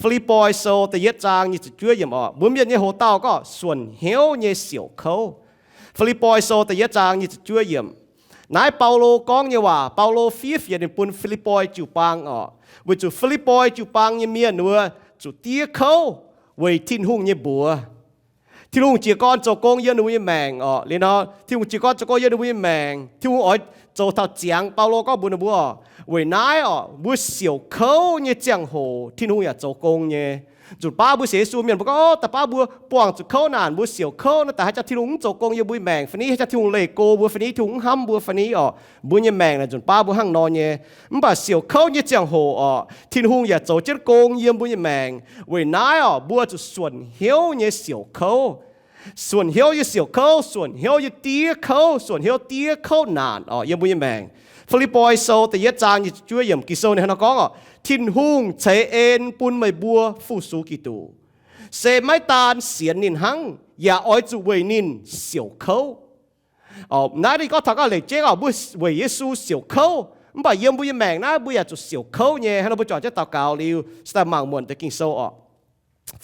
Fi^lipv^poi Sou da'yietv zaang nyic ziepc juov yiemc oc, mbuo mienh nyei hoc-dauh gorngv suonc hnyouv nyei siouc kouv. Fi^lipv^poi Sou da'yietv zaang nyic ziepc juov yiemc. Naaiv Baulo gorngv nyei waac, Baulo fiev fienx ninh bun Fi^lipv^poi jiu-baang oc, weic zuqc Fi^lipv^poi jiu-baang nyei mienh wuov zuqc diev kouv weic Tin-Hungh nyei mbuox. Tin-Hungh jiez gorn zoux gong yiem ninh mbuo nyei maengc oc. Liuz nor, Tin-Hungh jiez gorn zoux gong yiem ninh mbuo nyei maengc, Tin-Hungh oix zoux taux ziangx. Baulo gorngv mbuox ninh mbuo oc, weic naaiv oc, mbuo siouc kouv nyei ziangh hoc Tin-Hungh yaac zoux gong nyei. Nzunc baav mbuo sienx Yesu mienh mbuo gorngv, da'baav mbuo buangh zuqc kouv naanc, mbuo siouc kouv naaiv, daaih haaix jangx Tin-Hungh mv zoux gong yiem mbuo nyei maengc fai ni, haaix jangx Tin-Hungh leih go mbuo fai ni, Tin-Hungh mv hnamv mbuo fai ni oc. Mbuo nyei maengc naaic nzunc baav mbuo hnangv nor nyei. Mv baac siouc kouv nyei ziangh hoc oc, Tin-Hungh yaac zoux jienv gong yiem mbuo nyei maengc. Weic naaiv oc, mbuo zuqc suonc hnyouv nyei siouc kouv. Suonc hnyouv nyei siouc kouv, suonc hnyouv nyei diev kouv, suonc hnyouv diev kouv naanc oc yiem mbuo nyei maengc. Fi^lipv^poi Sou da'yietv zaang nyic ziepc juov yiemc Ging-Sou ninh hnangv nor gorngv oc, Tin-Hungh ceix en bun meih mbuo fu-sux Giduc, se maiv daan sienx ninh hnangv, yaac oix zuqc weic ninh siouc kouv. Naaiv ninh gorngv taux gauh leiz jeiv oc, mbuo weic Yesu siouc kouv, mv baac yiem mbuo nyei maengc naaiv mbuo yaac zuqc siouc kouv nyei. Hnangv nor mbuo juangc jienv daux gaux liuz, se daaih mangc muonc deix Ging-Sou oc.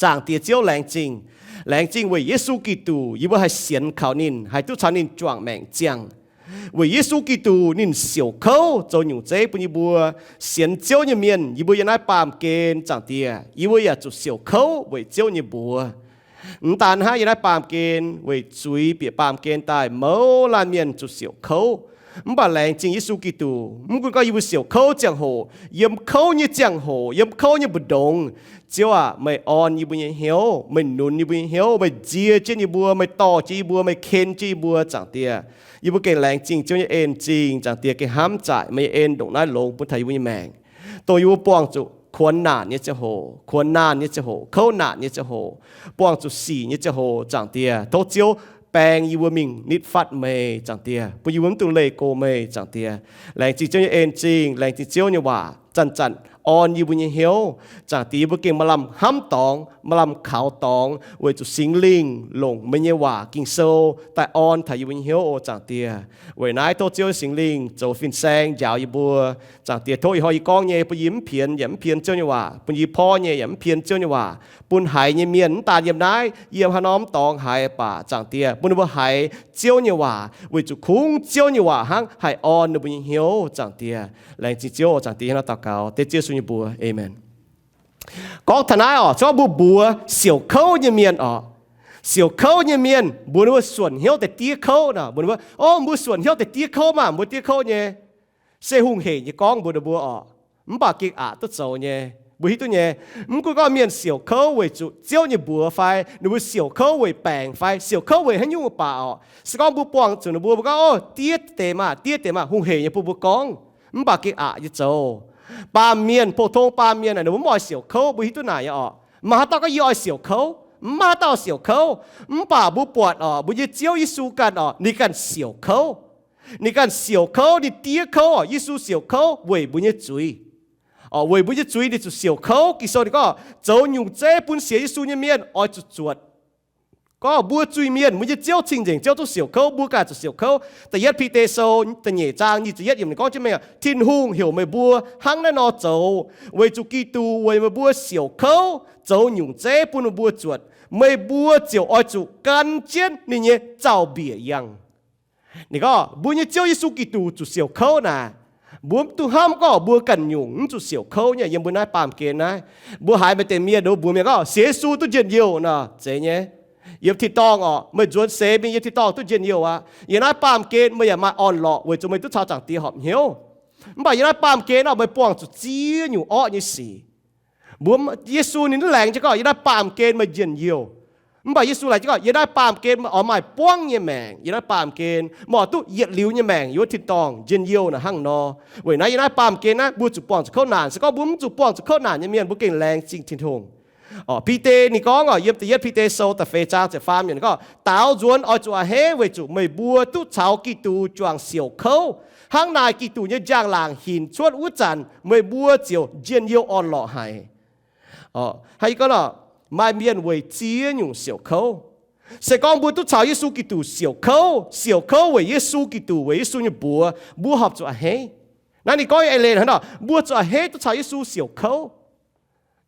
Zaangc Diex Ziouv, laengz zingh, laengz zingh weic Yesu Giduc yie mbuo haih sienx kaux ninh, haih duqv caux ninh juangc maengc ziangh. Weic Yesu Giduc ninh siouc kouv zoux nyungc zeiv bun yie mbuo. Sienx Ziouv nyei mienh, yie mbuo yiem naaiv baamh gen, Zaangc Diex, yie mbuo yaac zuqc siouc kouv weic Ziouv nyei mbuox. Mv daan hnangv, yiem naaiv baamh gen weic zuiz bieqc baamh gen daaih mouz laanh mienh zuqc siouc kouv. Mv baac laengz zingh Yesu Giduc, mv gunv gorngv yie mbuo siouc kouv ziangh hoc, yiem kouv nyei ziangh hoc, yiem kouv nyei mbu'ndongx, Ziouv aac, meih orn yie mbuo nyei hnyouv, meih nunz yie mbuo nyei hnyouv, meih nzie jienv yie mbuo, meih dorh jienv yie mbuo, meih ken jienv yie mbuo, Zaangc Diex. Yie mbuo gengh laengz zingh Ziouv nyei en zingh, Zaangc Diex, gengh hnamv zaaic meih nyei en ndongc naaiv longx bun taux yie mbuo nyei maengc, dongh yie mbuo buangh zuqc kuonx naanc nyei ziangh hoc, kuonx naanc nyei ziangh hoc, kouv naanc nyei ziangh hoc, buangh zuqc sic nyei ziangh hoc, Zaangc Diex, tov Ziouv baeng yie mbuo mingh nitv fatv meih, Zaangc Diex, bun yie mbuo mv dungx leih go meih, Zaangc Diex. Laengz zingh Ziouv nyei en zingh, laengz zingh Ziouv nyei waac zanc-zanc orn yie mbuo nyei hnyouv, Zaangc Diex. Yie mbuo gengh maaih lamh hnamv dorngx, maaih lamh kaux dorngx weic zuqc Singx Lingh longc meih nyei waac Ging-Sou daaih orn taux yie mbuo nyei hnyouv oc, Zaangc Diex. Weic naaiv tov Ziouv Singx Lingh zoux fin-saeng njaaux yie mbuo, Zaangc Diex. Tov ih hnoi yie gorngv nyei bun yie mv pienx yaac mv pien Ziouv nyei waac, bun yie porv nyei yaac mv pien Ziouv nyei waac, bun haiz nyei mienh mv daan yiem naaiv, yiem haaix norm dorngx haiz baac, Zaangc Diex, bun ninh mbuo haiz Ziouv nyei waac, weic zuqc kungx Ziouv nyei waac hnangv haih orn ninh mbuo nyei hnyouv, Zaangc Diex. Laengz zingh Ziouv oc, Zaangc Diex. Hnangv naaiv daux gaux dengv Ziouv Yesu nyei mbuox, aamen. Gorngv taux naaiv oc, se gorngv mbuo mbuox siouc kouv nyei mienh oc, siouc kouv nyei mienh mbuox ninh mbuo suonc hnyouv deix diev kouv nor, mbuox ninh mbuo, o, mbuo suonc hnyouv deix diev kouv maah, mbuo diev kouv nyei. Se hungh hec nyei gorngv mbuox ninh mbuo oc, mv baac gengh aqc duqv zoux nyei. Mbuo hiuv duqv nyei, mv gunv gorngv mienh siouc kouv weic zuqc Ziouv nyei mbuox fai ninh mbuo siouc kouv weic baengc fai siouc kouv weic haaix nyungc baac oc, se gorngv mbuo buangh zuqc ninh mbuo, mbuo gorngv, o, diev deix maah, diev deix maah, hungh hec nyei bun mbuo gorngv, mv baac gengh aqc nyei zoux. Baamh mienh, pou-tong baamh mienh aah, ninh mbuo mv oix siouc kouv, mbuo hiuv duqv naaic nyei oc. Maaih haaix dauh gorngv yie oix siouc kouv? Mv maaih haaix dauh siouc kouv. Mv baac mbuo buatc oc, mbuo nyei Ziouv Yesu ganh oc, ninh ganh siouc kouv. Ninh ganh siouc kouv, ninh diev kouv oc. Yesu siouc kouv weic mbuo nyei zuiz. Oc, weic mbuo nyei zuiz ninh zuqc siouc kouv. Ging-Sou ninh gorngv zoux nyungc zeiv bun sienx Yesu nyei mienh oix zuqc zuotc. Gorngv mbuo zuiz-mienh, mbuo nyei Ziouv, cing-nzengc Ziouv, duqv siouc kouv, mbuo ganh zuqc siouc kouv. Da'yietv Bide Sou da'nyeic zaang nyic ziepc yietv yiemc ninh gorngv jienv mingh, Tin-Hungh heuc meih mbuo hnangv naaiv nor zoux weic zuqc Giduc weic meih mbuo siouc kouv zoux nyungc zeiv bun meih mbuo zuotc. Meih mbuo ziouc oix zuqc gan jienv ninh nyei zaux-mbiec yangh. Ninh gorngv mbuo nyei Ziouv Yesu Giduc zuqc siouc kouv naaic, mbuo mv dungx hnamv gorngv mbuo ganh nyungc mv zuqc siouc kouv nyei. Yiem mbuo naaiv baamh gen naaiv, mbuo haiz maaih deix mienh, mbuox mienh gorngv sienx Yesu duqv njien-youh nor, zeiz nyei. Yiem tin-dorngh oc, meih nzuonx seix mingh yiem tin-dorngh duqv njien-youh aqv. Yiem naaiv baamh gen meih yaac maaih orn-lorqc weic zuqc meih duqv caux Zaangc Diex horpc hnyouv. Mv baac yiem naaiv baamh gen nor meih buangh zuqc ziex nyungc orqv nyei sic. Mbuo, Yesu ninh mv laengz jienv gorngv yiem naaiv baamh gen meih njien-youh. Mv baac Yesu laengz jienv gorngv yiem naaiv baamh gen meih oix maaih buangv nyei maengc. Yiem naaiv baamh gen meih oix duqv yietc liuz nyei maengc yiem wuov tin-dorngh njien-youh naaic hnangv nor. Weic naaiv yiem naaiv baamh gen naaiv mbuo zuqc buangh zuqc kouv naanc. Se gorngv mbuo mv zuqc buangh zuqc kouv naanc nyei mienh, mbuo gengh laengz zingh Tin-Hungh. Bide ninh gorngv oc, yiem da'yietv Bide Sou da'feix zaang ziepc faam yiemc gorngv, daaux nzuonx oix zuqc a'hneiv weic zuqc meih mbuo duqv caux Giduc juangc siouc kouv. Hnangv naaic Giduc nyei njang-laangc hinc cuotv wuov zanc meih mbuo ziouc njien-youh orn-lorqc haic. Maaih mienh weic ziex nyungc siouc kouv. Se gorngv mbuo duqv caux Yesu Giduc siouc kouv, siouc kouv weic Yesu Giduc, weic Yesu nyei mbuox, mbuo horpc zuqc a'hneiv. Naaiv ninh gorngv nyei eix leiz hnangv nor, mbuo zuqc a'hneiv duqv caux Yesu siouc kouv.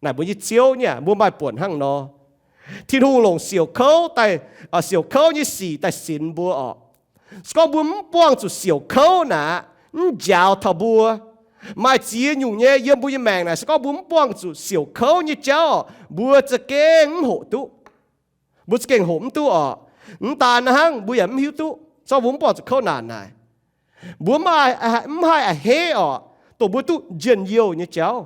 naaic mbuo nyei Ziouv nyei, mbuo maaih buonc hnangv nor. Tin-Hungh longc siouc kouv daaih, siouc kouv nyei sic daaih sinx mbuo orqc. Se gorngv mbuo mv buangh zuqc siouc kouv naaic, mv njaaux taux mbuo. Maaih ziex nyungc nyei yiem mbuo nyei maengc naaic, se gorngv mbuo mv buangh zuqc siouc kouv nyei jauv, mbuo za'gengh mv hoqc duqv. Mbuo za'gengh hoqc mv duqv orqc. Mv daan hnangv, mbuo yaac mv hiuv duqv, se gorngv mbuo mv buangh zuqc kouv naanc naaic, mbuo mv haih a'hneiv orqc, dongh mbuo duqv njien-youh nyei jauv.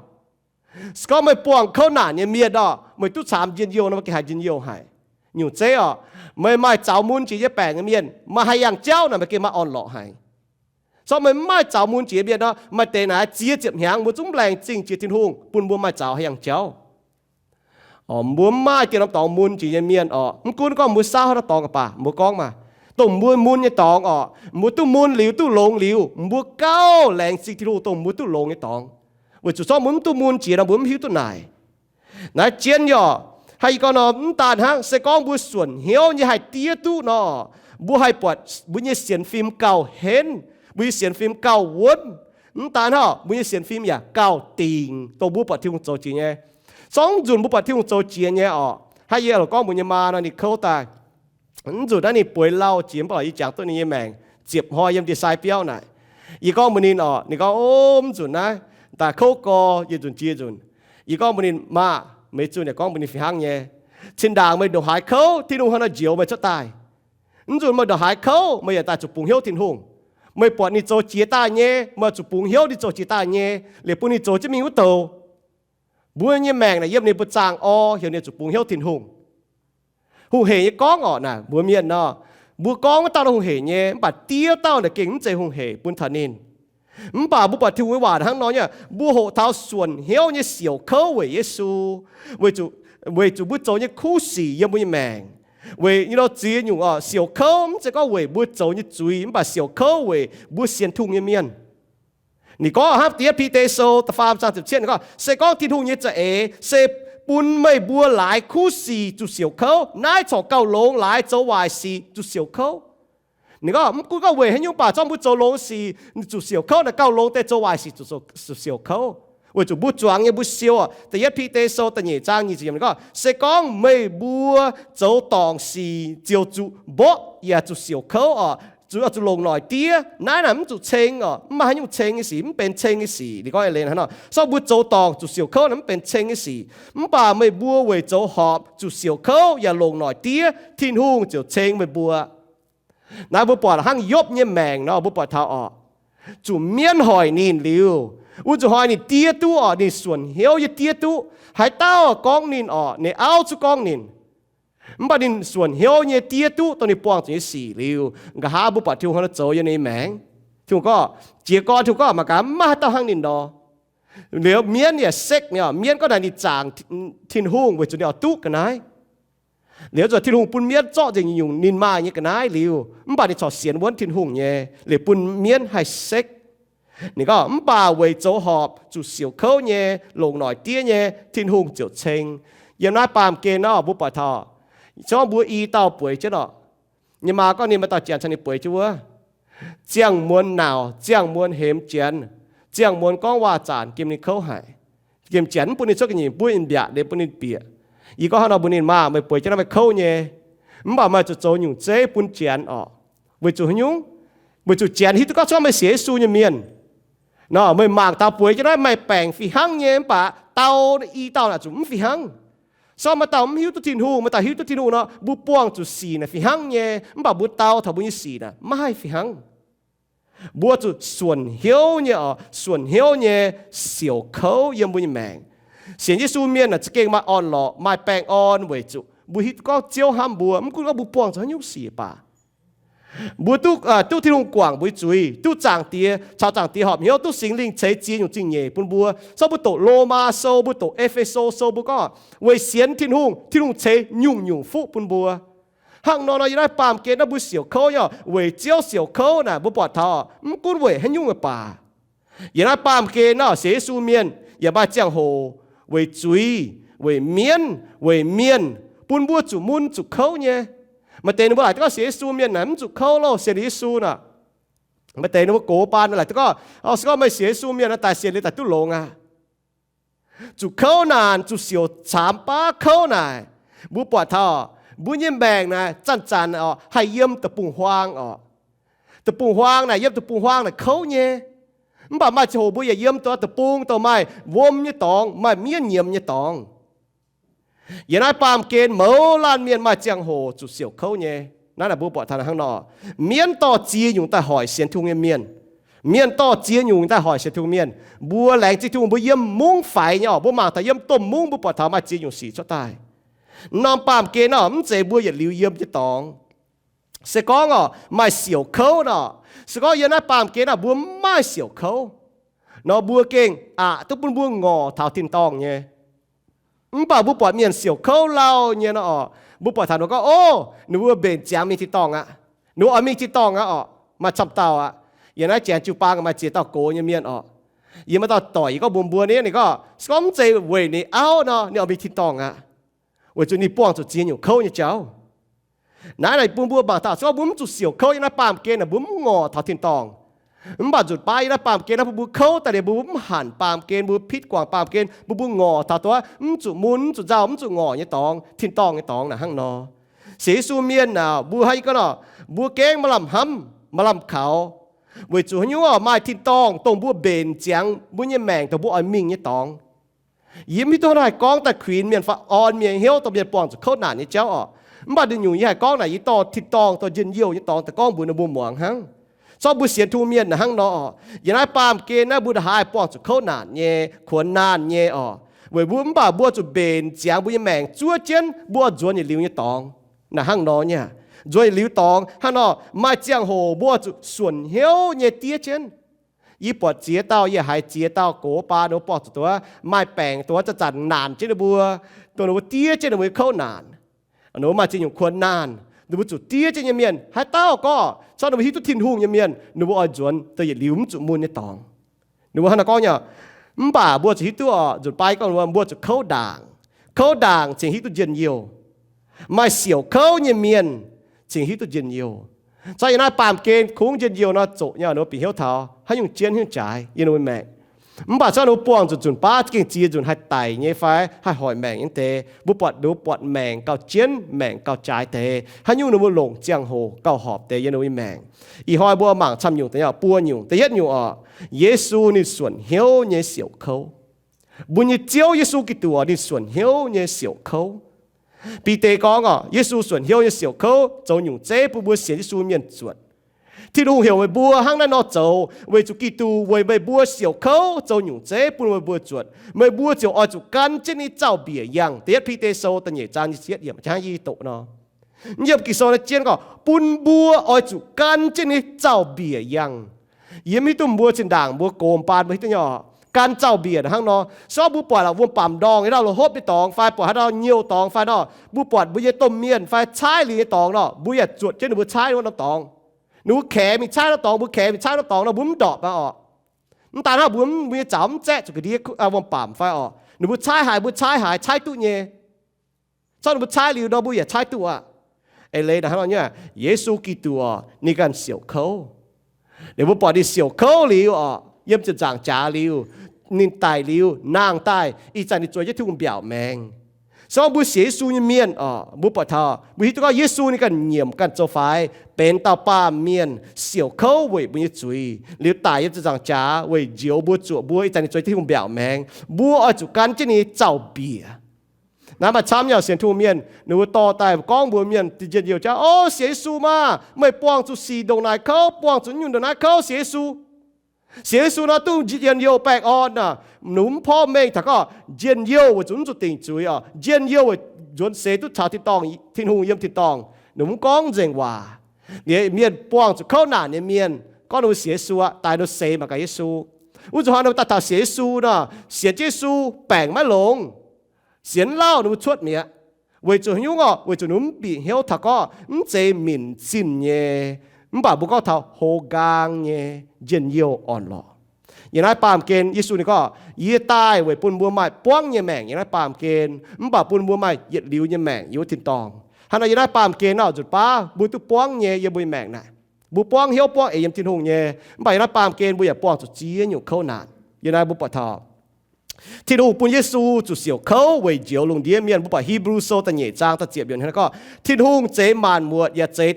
Se gorngv meih buangh kouv naanc nyei mienh orqc, meih duqv caamx njien-youh nor, meih gengh haih njien-youh haic. Nyungc zeiv orqc, meih maaih zaux mun jiex nyei baengc nyei mienh, maaih haaix yangh jauv naaic meih gengh maaih orn-lorqc haic. Se gorngv meih mv maaih zaux mun jiex mienh nor, maaih deix naaic ziex ziepc hnyangx mbuo zungv mv laengz zingh jiex Tin-Hungh bun mbuo maaih zaux haaix yangh jauv. Mbuo mv maaih dieh norm dorngx mun jiex nyei mienh orqc, mv gunv gorngv mbuo saauv haaix norm dorngx baac, mbuo gorngv maah, dongh mbuo mun nyei dorngx orqc, mbuo duqv mun liuz, duqv longx liuz, mbuo gauh laengz zingh Tin-Hungh dongh mbuo duqv longx nyei dorngx. Weic zuqc se gorngv mbuo mv duqv mun jiex nor, mbuo mv hiuv duqv naaic. Naaiv jienv yaac haih gorngv nor, mv daan hnangv, se gorngv mbuo suonc hnyouv nyei haih diev duqv nor, mbuo haih buatc mbuo nyei sienx fim gauh henv, mbuo nyei sienx fim gauh wuonv. Mv daan hnangv, mbuo nyei sienx fim yaac gauh dingc, dongh mbuo buatc Tin-Hungh zoux jiex nyei. Se gorngv mv nzunc mbuo buatc Tin-Hungh zoux jiex nyei orqc, hnangv yie loz gorngv mbuo nyei maa nor, ninh kouv daaih. Mv nzunc naaiv ninh bueix lauh jiex, mv baac yie jangx duqv ninh nyei maengc ziepc hnoi yiem ndie-sai biauv naaic. Yie gorngv mbuox ninh orqc, ninh gorngv, O, mv nzunc naaiv daaih kouv gorx, yietc nzunc jiex nzunc. Yie gorngv mbuox ninh, Maah, meih zunh yaac gorngv mbuox ninh fih hnangv nyei. Cin-ndaangc meih ndongc haaix kouv, Tin-Hungh hnangv nor njoux meih cuotv daaih. Mv nzunc meih ndongc haaix kouv, meih yaac daaih zuqc bungx hnyouv Tin-Hungh. Meih buatc ninh zoux jiex daaih nyei, meih zuqc bungx hnyouv ninh zoux jiex daaih nyei, liuz bun ninh zoux jienv mingh wuov douc. Mbuo nyei maengc naaic yiem ninh mbuo zaangh orv, heuc ninh zuqc bungx hnyouv Tin-Hungh. Hungh heic nyei gorngv orqc naaic, mbuo mienh nor, mbuo gorngv wuov dauh hungh heic nyei, mv baac diev dauh naaic gengh mv zeiz hungh heic bun taux ninh. Mv baac mbuo buatc Tin-Hungh nyei waac hnangv nor nyei, mbuo hoqc taux suonc hnyouv nyei siouc kouv weic Yesu, weic zuqc, weic zuqc mbuo zoux nyei kuv sic yiem mbuo nyei maengc. Weic nyei nor ziex nyungc orqc, siouc kouv mv zeiz gorngv weic mbuo zoux nyei zuiz, mv baac siouc kouv weic mbuo sienx Tin-Hungh nyei mienh. Ninh gorngv hnangv da'yietv Bide Sou da'faam zaang ziepc cietv, ninh gorngv, Se gorngv Tin-Hungh nyei za'eix se bun meih mbuo laaix kuv sic zuqc siouc kouv, naaiv corc gauh longx laaix zoux waaic sic zuqc siouc kouv. Ninh gorngv, mv gunv gorngv weic haaix nyungc baac, zorqv mbuo zoux longx sic zuqc siouc kouv naaic gauh longx deix zoux waaic sic zuqc siouc kouv. Weic zuqc mbuo zuangx nyei mbuo siou, da'yietv Bide Sou da'nyeic zaang nyic ziepc yiemc ninh gorngv, Se gorngv meih mbuo zoux dorngc sic ziouc zuqc mborqv yaac zuqc siouc kouv orqc, zuqc, zuqc longc noic diev. Naaiv naaic mv zuqc ceng orqc, mv maaih haaix nyungc ceng nyei sic, mv benx ceng nyei sic. Ninh gorngv eix leiz hnangv nor, zorqv mbuo zoux dorngc zuqc siouc kouv naaic mv benx ceng nyei sic. Mv baac meih mbuo weic zoux horpc zuqc siouc kouv yaac longc noic diev, Tin-Hungh ziouc ceng meih mbuo. Naaiv mbuo buatc hnangv Yopv nyei maengc nor, mbuo buatc taux orqc, zuqc mienv hoic ninh liuz, wuov zuqc hnoi ninh diev duqv orqc, ninh suonc hnyouv nyei diev duqv. Haaix dauh gorngv ninh orqc, ninh auv zuqc gorngv ninh. Mv baac ninh suonc hnyouv nyei diev duqv dongh ninh buangh zuqc nyei sic liuz, nqa'haav mbuo buatc Tin-Hungh hnangv nor zoux yiem ninh nyei maengc. Tin-Hungh gorngv, jiez gorn Tin-Hungh gorngv mangc gaax mv maaih haaix dauh hnangv ninh nor. Liuz mienv yaac sekv ninh orqc, mienv gorngv naaic ninh zaangc Tin-Hungh weic zuqc ninh oix duqv ga'naaiv. Liuz zuqc Tin-Hungh bun mienv zorqv nzengc nyungc ninh maaih nyei ga'naaiv liuz, mv baac ninh corc sienx wuonv Tin-Hungh nyei, liuz bun mienv haih sekv. Ninh gorngv, Mv baac weic zoux horpc zuqc siouc kouv nyei, longc noic diev nyei, Tin-Hungh ziouc ceng. Yiem naaiv baamh gen nor mbuo buatc taux, se gorngv mbuo i dauh bueix jienv orqc, nyei maa gorngv ninh maaih dauh janx caux ninh bueix jienv wuov, ziangh muonz nauc, ziangh muonz hemx janx, ziangh muonz gorngv waac-zaanc gem ninh kouv haic. Gem janx mv bun ninh cuotv ga'nyiec, buov ninh mbiaatc liuz bun ninh bieqc. Yie gorngv hnangv nor mbuox ninh, Maah, meih bueix jienv naaiv meih kouv nyei. Mv baac meih zuqc zoux nyungc zeiv bun janx orqc. Weic zuqc haaix nyungc? Weic zuqc janx hiuv duqv gorngv se gorngv meih sienx Yesu nyei mienh nor, meih mangc taux bueix jienv naaiv maaih baengc fih hnangv nyei, mv baac dau i dauh naaic zuqc mv fih hnangv. Se gorngv maaih dauh mv hiuv duqv Tin-Hungh, maaih dauh hiuv duqv Tin-Hungh nor, mbuo buangh zuqc sic naaic fih hnangv nyei, mv baac mbuo dau taux mbuo nyei sic naaic maiv haih fih hnangv. Mbuo zuqc suonc hnyouv nyei orqc, suonc hnyouv nyei siouc kouv yiem mbuo nyei maengc. Sienx Yesu mienh naaic za'gengh maaih orn-lorqc, maaih baengh orn weic zuqc mbuo hiuv duqv gorngv Ziouv hnamv mbuo, mv gunv gorngv mbuo buangh zuqc haaix nyungc sic baac. Mbuo duqv, duqv Tin-Hungh guangc mbuo nyei zuiz, duqv Zaangc Diex, caux Zaangc Diex horpc hnyouv, duqv Singx Lingh ceix ziex nyungc zingh nyeic bun mbuo. Se gorngv mbuo doqc Lomaa Sou, mbuo doqc E^fe^so Sou, mbuo gorngv weic sienx Tin-Hungh, Tin-Hungh ceix nyungc-nyungc fuqv bun mbuo. Hnangv nor nor, yiem naaiv baamh gen naaiv mbuo siouc kouv nyei orqc, weic Ziouv siouc kouv naaic mbuo buatc taux mv gunv weic haaix nyungc baac. Yiem naaiv baamh gen naaiv sienx Yesu mienh yaac maaih ziangh hoc weic zuiz, weic mienv, weic mienh, bun mbuo zuqc mun zuqc kouv nyei. Maaih deix ninh mbuo laaic duqv gorngv sienx Yesu mienh naaic mv zuqc kouv loh, sienx liuz Yesu naaic. Maaih deix ninh mbuo gox baan laaic duqv gorngv, Se gorngv meih sienx Yesu mienh naaic daaih sienx liuz daaih duqv longx aqv. Zuqc kouv naanc, zuqc siouc caamx baav kouv naaic, mbuo buatc taux mbuo nyei maengc naaic zanc-zanc oc haih yiem deic-bung-huaang oc. Deic-bung-huaang naaic, yiem deic-bung-huaang naaic kouv nyei. Mv baac maaih ziangh hoc mbuo yaac yiem daaih deic-bung, dongh maaih wuom nyei dorngx, maaih mienv nyiemz nyei dorngx. Yiem naaiv baamh gen mouz laanh mienh maaih ziangh hoc zuqc siouc kouv nyei. Naaiv naaic mbuo buatc taux hnangv nor, mienv dorh ziex nyungc daaih hoic sienx Tin-Hungh nyei mienh. Mienh dorh ziex nyungc daaih hoic sienx Tin-Hungh mienh. Mbuo laengz zingh Tin-Hungh mbuo yiem mungv faix nyei oc. Mbuo mangc taux yiem domh mungv mbuo buatc taux maaih ziex nyungc sic cuotv daaih. Norm baamh gen nor mv zeiz mbuo yietc liuz yiem nyei dorngx. Se gorngv oc maaih siouc kouv nor, se gorngv yiem naaiv baamh gen nor mbuo mv maaih siouc kouv nor, mbuo gengh aqc duqv bun mbuo ngorc taux tin-dorngh nyei. Mv baac mbuo buatc mienh siouc kouv lauh nyei nor oc, mbuo buatc taux ninh mbuo gorngv, Ov, ninh mbuo mbenc ziangx mingh tin-dorngh aqv. Ninh mbuo oix mingh tin-dorngh aqv oc. Maaih camv dauh aqv. Yiem naaiv janx jiu-baang maaih ziex dauh gox nyei mienh oc. Yie maaih dauh doic yie gorngv mbuox mbuo nyei, ninh gorngv, se gorngv mv zeiz weic ninh auv nor, ninh oix mingh tin-dorngh aqv. Weic zuqc ninh buangh zuqc ziex nyungc kouv nyei jauv. Naaiv naaic bun mbuo mangc taux se gorngv mbuo mv zuqc siouc kouv yiem naaiv baamh gen naaic, mbuo mv ngorc taux tin-dorngh. Mv baac nzunc baav yiem naaiv baamh gen naaiv bun mbuo kouv daaih liuz, mbuo mv hanc baamh gen, mbuo pitv guangc baamh gen, bun mbuo ngorc taux duqv mv zuqc mun, mv zuqc nzauh, mv zuqc ngorc nyei dorngx, tin-dorngh nyei dorngx naaic hnangv nor. Sienx Yesu mienh naaic, mbuo hnangv yie gorngv nor, mbuo gengh maaih lamh hnamv, maaih lamh kaux, weic zuqc haaix nyungc oc, maaih tin-dorngh dongh mbuo mbenc ziangx mbuo nyei maengc dongh mbuo oix mingh nyei dorngx. Yie mv hiuv duqv hnangv naaiv haih gorngv daaih kuinx mienh fai orn mienh hnyouv dongh mienh buangh zuqc kouv naanc nyei jauv oc. Mv baac ninh nyungc yie haih gorngv naaic, yie dorh tin-dorngh, dorh njien-youh nyei dorngx daaih gorngv mbuox ninh mbuo muangx hnangv. Se gorngv mbuo sienx Tin-Hungh mienh naaic hnangv nor oc, yiem naaiv baamh gen naaiv mbuo ndongc haaix buangh zuqc kouv naanc nyei, kuonx naanh nyei oc, weic mbuo mv baac mbuo zuqc mbenc ziangx mbuo nyei maengc zuov jienv mbuo oix nzuonx yietc liuz nyei dorngx. Naaic hnangv nor nyei, nzuonx yietc liuz dorngx hnangv nor, maaih ziangh hoc mbuo zuqc suonc hnyouv nyei diev jienv. Yie buatc ziex dauh, yie haiz ziex dauh gox baan ninh mbuo buangh zuqc duqv maaih baengc, dongh zanc-zanc naanc jienv ninh mbuo, dongh ninh mbuo diev jienv ninh mbuo nyei kouv naanc. Ninh mbuo maaih ziex nyungc kuonx naanh, ninh mbuo zuqc diev jienv nyei mienh, haaix dauh gorngv se gorngv ninh mbuo hiuv duqv Tin-Hungh nyei mienh, ninh mbuo oix nzuonx dongh yietc liuz mv zuqc mun nyei dorngx. Ninh mbuo hnangv naaiv gorngv nyei. Mv baac mbuo zuqc hiuv duqv oc, nzunc baav gorngv mbuo zuqc kouv ndaangc. Kouv ndaangc cingx hiuv duqv njien-youh. Maaih siouc kouv nyei mienh cingx hiuv duqv njien-youh. Se gorngv yiem naaiv baamh gen kungx njien-youh nor, zoqc nyei ninh mbuo bieqc hnyouv taux haaix nyungc jienv haaix nyungc jaaix yiem ninh mbuo maengc. Mv baac se gorngv ninh mbuo buangh zuqc nzunc baav gengh ziex nzunc haih daic nyei fai haih hoic maengc nyei deix, mbuo buatc ninh mbuo buatc maengc gauh jienv, maengc gauh jaaix deix, haaix nyungc ninh mbuo longc ziangh hoc gauh horpc deix yiem ninh mbuo nyei maengc. Ih hnoi mbuo mangc camv nyungc deix, buo nyungc. Da'yietv nyungc oc, Yesu ninh suonc hnyouv nyei siouc kouv. Mbuo nyei Ziouv Yesu Giduc ninh suonc hnyouv nyei siouc kouv. Bide gorngv oc, Yesu suonc hnyouv nyei siouc kouv zoux nyungc zeiv bun mbuo sienx Yesu mienh zuotc. Tin-Hungh heuc meih mbuo hnangv naaiv nor zoux weic zuqc Giduc weic meih mbuo siouc kouv zoux nyungc zeiv bun meih mbuo zuotc. Meih mbuo ziouc oix zuqc gan jienv ninh zaux-mbiec yangh. Da'yietv Bide Sou da'nyeic zaang nyic ziepc yietv yiemc hnangv yie doqc nor, yiem Ging-Sou naaiv jienv gorngv bun mbuo oix zuqc gan jienv ninh zaux-mbiec yangh. Yie mv hiuv duqv mbuo zinh ndaangc mbuo gox baan mbuo hiuv duqv nyei oc, gan zaux-mbiec hnangv nor. Se gorngv mbuo buatc wuom-baamc ndorngh nyei ndau, la'hopv nyei dorngx fai buatc haaix ndau nyiuh dorngx fai nor, mbuo buatc mbuo nyei domh mienh fai caaiv liuz nyei dorngx nor, mbuo yaac zuotc jienv ninh mbuo caaiv wuov norm dorngx. Ninh mbuo kaex mingh caaiv norm dorngx, mbuo kaex mingh caaiv norm dorngx nor, mbuo mv ndorpc aqv oc. Mv daan hnangv mbuo, mbuo nyei zaux mv zaeqv zuqc ga'ndiev wuom-baamc fai oc, ninh mbuo caaiv haaix mbuo caaiv haaix, caaiv duqv nyei. Se gorngv ninh mbuo caaiv liuz nor, mbuo yaac caaiv duqv aqv. Eix leiz naaic hnangv nor nyei, Yesu Giduc oc, ninh ganh siouc kouv. Liuz mbuo buatc ninh siouc kouv liuz oc, yiem ziepc nzaangc jaax liuz, ninh daic liuz, nangh daaih, ih zanc ninh zueiz jienv Tin-Hungh mbiaauc maengx. Se gorngv mbuo sienx Yesu nyei mienh oc, mbuo buatc taux, mbuo hiuv duqv gorngv Yesu ninh ganh nyiemc ganh zoux faix, benx dauh baamh mienh siouc kouv weic mbuo nyei zuiz, liuz daic yiem ziepc nzaangc jaax weic njoux mbuo, zuoqc mbuo, ih zanc ninh zueiz jienv Tin-Hungh mbiaauc maengx. Mbuo oix zuqc gan jienv ninh zaux-mbiec. Naaiv maaih camv nyei sienx Tin-Hungh mienh, ninh mbuo dorh daaih gorngv mbuox mienh njien-youh jauv, O, sienx Yesu maah! Meih buangh zuqc sic ndongc naaic kouv, buangh zuqc nyungc ndongc naaiv kouv, sienx Yesu. Sienx Yesu nor duqv njien-youh baengh orn aac. Ninh mv porv mengh taux gorngv njien-youh weic zuqc mv zuqc dingc zuiz oc, njien-youh weic nzuonx seix duqv caux tin-dorngh, Tin-Hungh yiem tin-dorngh. Ninh mv gorngv nzengc waac. Liuz mienh buangh zuqc kouv naanc nyei mienh gorngv ninh mbuo sienx Yesu aqv, daaih ninh mbuo seix mangc gaax Yesu. Wuov zuqc hnoi ninh mbuo daaih taux sienx Yesu nor, sienx jienv Yesu baengc maiv longx. Sienx lauh ninh mbuo cuotv mi'aqv. Weic zuqc haaix nyungc oc? Weic zuqc ninh mbuo mv bieqc hnyouv taux gorngv mv zeiz minc zinh nyei, mv baac mbuo gorngv taux hlo nqaang nyei njien-youh orn-lorqc. Yiem naaiv baamh gen Yesu ninh gorngv, Yie daaih weic bun mbuo maaih buangv nyei maengc yiem naaiv baamh gen, mv baac bun mbuo maaih yietc liuz nyei maengc yiem wuov tin-dorngh. Hnangv nor yiem naaiv baamh gen nor nzunc baav mbuo duqv buangv nyei yiem mbuo nyei maengc naaic. Mbuo buangv hnyouv buangv eix yiem Tin-Hungh nyei, mv baac yiem naaiv baamh gen mbuo yaac buangh zuqc ziex nyungc kouv naanc. Yiem naaiv mbuo buatc taux Tin-Hungh bun Yesu zuqc siouc kouv weic njoux lungh ndiev mienh. Mbuo buatc Hipv^lu Sou da'nyeic zaang da'ziepc yiemc hnangv naaiv gorngv, Tin-Hungh zeix maanc muotc yaac zeix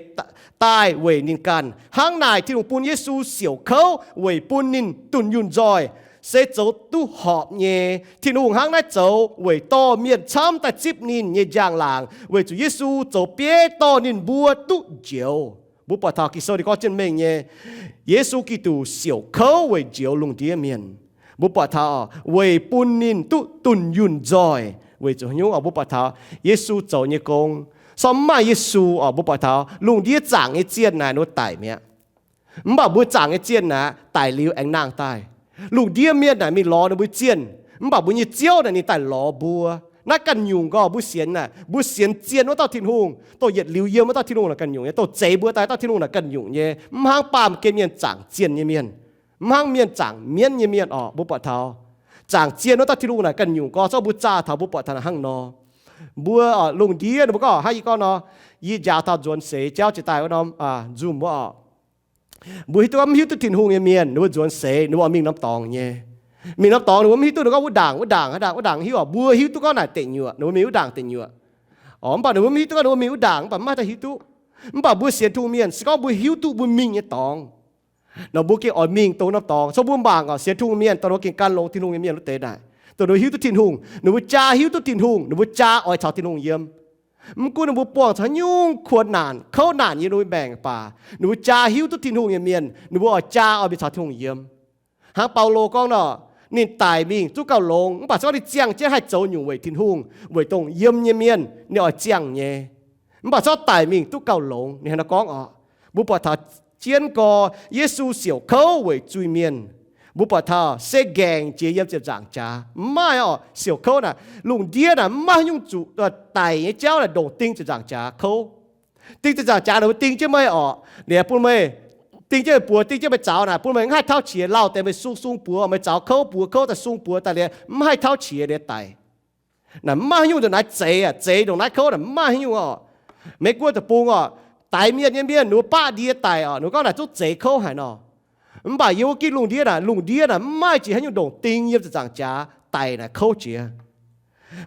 daaih weic ninh ganh. Hnangv naaic, Tin-Hungh bun Yesu siouc kouv weic bun ninh dunh yunh nzoih, se zoux duqv horpc nyei. Tin-Hungh hnangv naaiv zoux weic dorh mienh camv daaih zipv ninh nyei njang-laangc, weic zuqc Yesu zoux bieiv dorh ninh mbuo duqv njoux. Mbuo buatc taux Ging-Sou ninh gorngv jienv mengh nyei, Yesu Giduc siouc kouv weic njoux lungh ndiev mienh. Mbuo buatc taux weic bun ninh duqv dunh yunh nzoih. Weic zuqc haaix nyungc oc? Mbuo buatc taux Yesu zoux nyei gong, se gorngv mv maaih Yesu oc, mbuo buatc taux lungh ndiev zaangc nyei zienh naaic ninh mbuo daic mi'aqv. Mv baac mbuo zaangc nyei zienh naaic daic liuz aengx nangh daaih. Lungh ndiev mienh naaic mingh lorz ninh mbuo zienh, mv baac mbuo nyei Ziouv naaic ninh daaih lorz mbuo. Naaiv ganh nyungc gorngv mbuo sienx naaic, mbuo sienx zien wuov dauh Tin-Hungh, dongh yietc liuz yiem wuov dauh Tin-Hungh naaic ganh nyungc nyei, dongh zeix mbuo daaih dauh Tin-Hungh naaic ganh nyungc nyei. Mv hnangv baamh gen mienh zaangc zienh nyei mienh, mv hnangv mienh zaangc mienv nyei mienh oc. Mbuo buatc taux zaangc zienh wuov dauh Tin-Hungh naaic ganh nyungc gorngv, se gorngv mbuo zaah taux, mbuo buatc taux naaic hnangv nor. Mbuo lungh ndiev ninh mbuo gorngv, hnangv yie gorngv nor, yie njaaux taux nzuonx seix jauv jiex daaih wuov norm Zoom wuov oc. Mbuo hiuv duqv gorngv mv hiuv duqv Tin-Hungh nyei mienh, ninh mbuo nzuonx seix ninh mbuo oix mingh norm dorngx nyei. Mingh norm dorngx ninh mbuo mv hiuv duqv ninh gorngv wuov ndaangc, wuov ndaangc, wuov ndaangc, wuov ndaangc, hiuv oc, mbuo hiuv duqv gorngv naaic deic nyuoqc, ninh mbuo mingh wuov ndaangc deic nyuoqc. Oc, mv baac ninh mbuo mv hiuv duqv gorngv ninh mbuo mingh wuov ndaangc, mv baac mv maaih daaih hiuv duqv. Mv baac mbuo sienx Tin-Hungh mienh se gorngv mbuo hiuv duqv mbuo mingh nyei dorngx, nor mbuo gengh oix mingh dongh norm dorngx. Se mbuo mangc oc, sienx Tin-Hungh mienh, dongh ninh mbuo gengh gan longx Tin-Hungh nyei mienh wuov deix naaic, dongh ninh mbuo hiuv duqv Tin-Hungh, ninh mbuo jaa hiuv duqv Tin-Hungh, ninh mbuo jaa oix caux Tin-Hungh yiem. Mv gunv ninh mbuo buangh caux haaix nyungc kuonx naanc, kouv naanc yiem ninh mbuo maengc baac, ninh mbuo jaa hiuv duqv Tin-Hungh nyei mienh, ninh mbuo oix jaa oix mingh caux Tin-Hungh yiem. Hnangv Baulo gorngv nor, ninh daic mingh zungv gauh longx, mv baac se gorngv ninh ziangh jienv haih zoux nyungc weic Tin-Hungh, weic dongh yiem nyei mienh ninh oix ziangh nyei. Mv baac se gorngv daic mingh duqv gauh longx, ninh hnangv naaiv gorngv oc. Mbuo buatc taux jienv gorx Yesu siouc kouv weic zuiz-mienh. Mbuo buatc taux se ngaengc jiex yiem ziepc nzaangc jaax. Mv maaih oc, siouc kouv naaic, lungh ndiev naaic mv maaih haaix nyungc zuqc daic nyei jauv naaic ndongc ding ziepc nzaangc jaax kouv. Ding ziepc nzaangc jaax naaic mbuo ding jienv meih oc, liuz bun meih ding jienv meih buoz, ding jienv meih zaux naaic, bun meih mv haih tauv qiex, lauh deix meih sung sung buoz, meih zaux kouv buoz, kouv daaih sung buoz daaih liuz mv haih tauv qiex liuz daic. Naaic mv maaih haaix nyungc ndongc naaiv zeix aac, zeix ndongc naaiv kouv naaic mv maaih haaix nyungc oc. Meiv Guoqv deic-bung oc, daix mienh nyei mienh ninh mbuo baqv ndie daic oc, ninh mbuo gorngv naaic zungv zeix kouv haic nor. Mv baac yiem wuov gitv lungh ndiev naaic, lungh ndiev naaic mv maaih jiex haaix nyungc ndongc ding yiem ziepc nzaangc jaax daic naaic kouv jiex.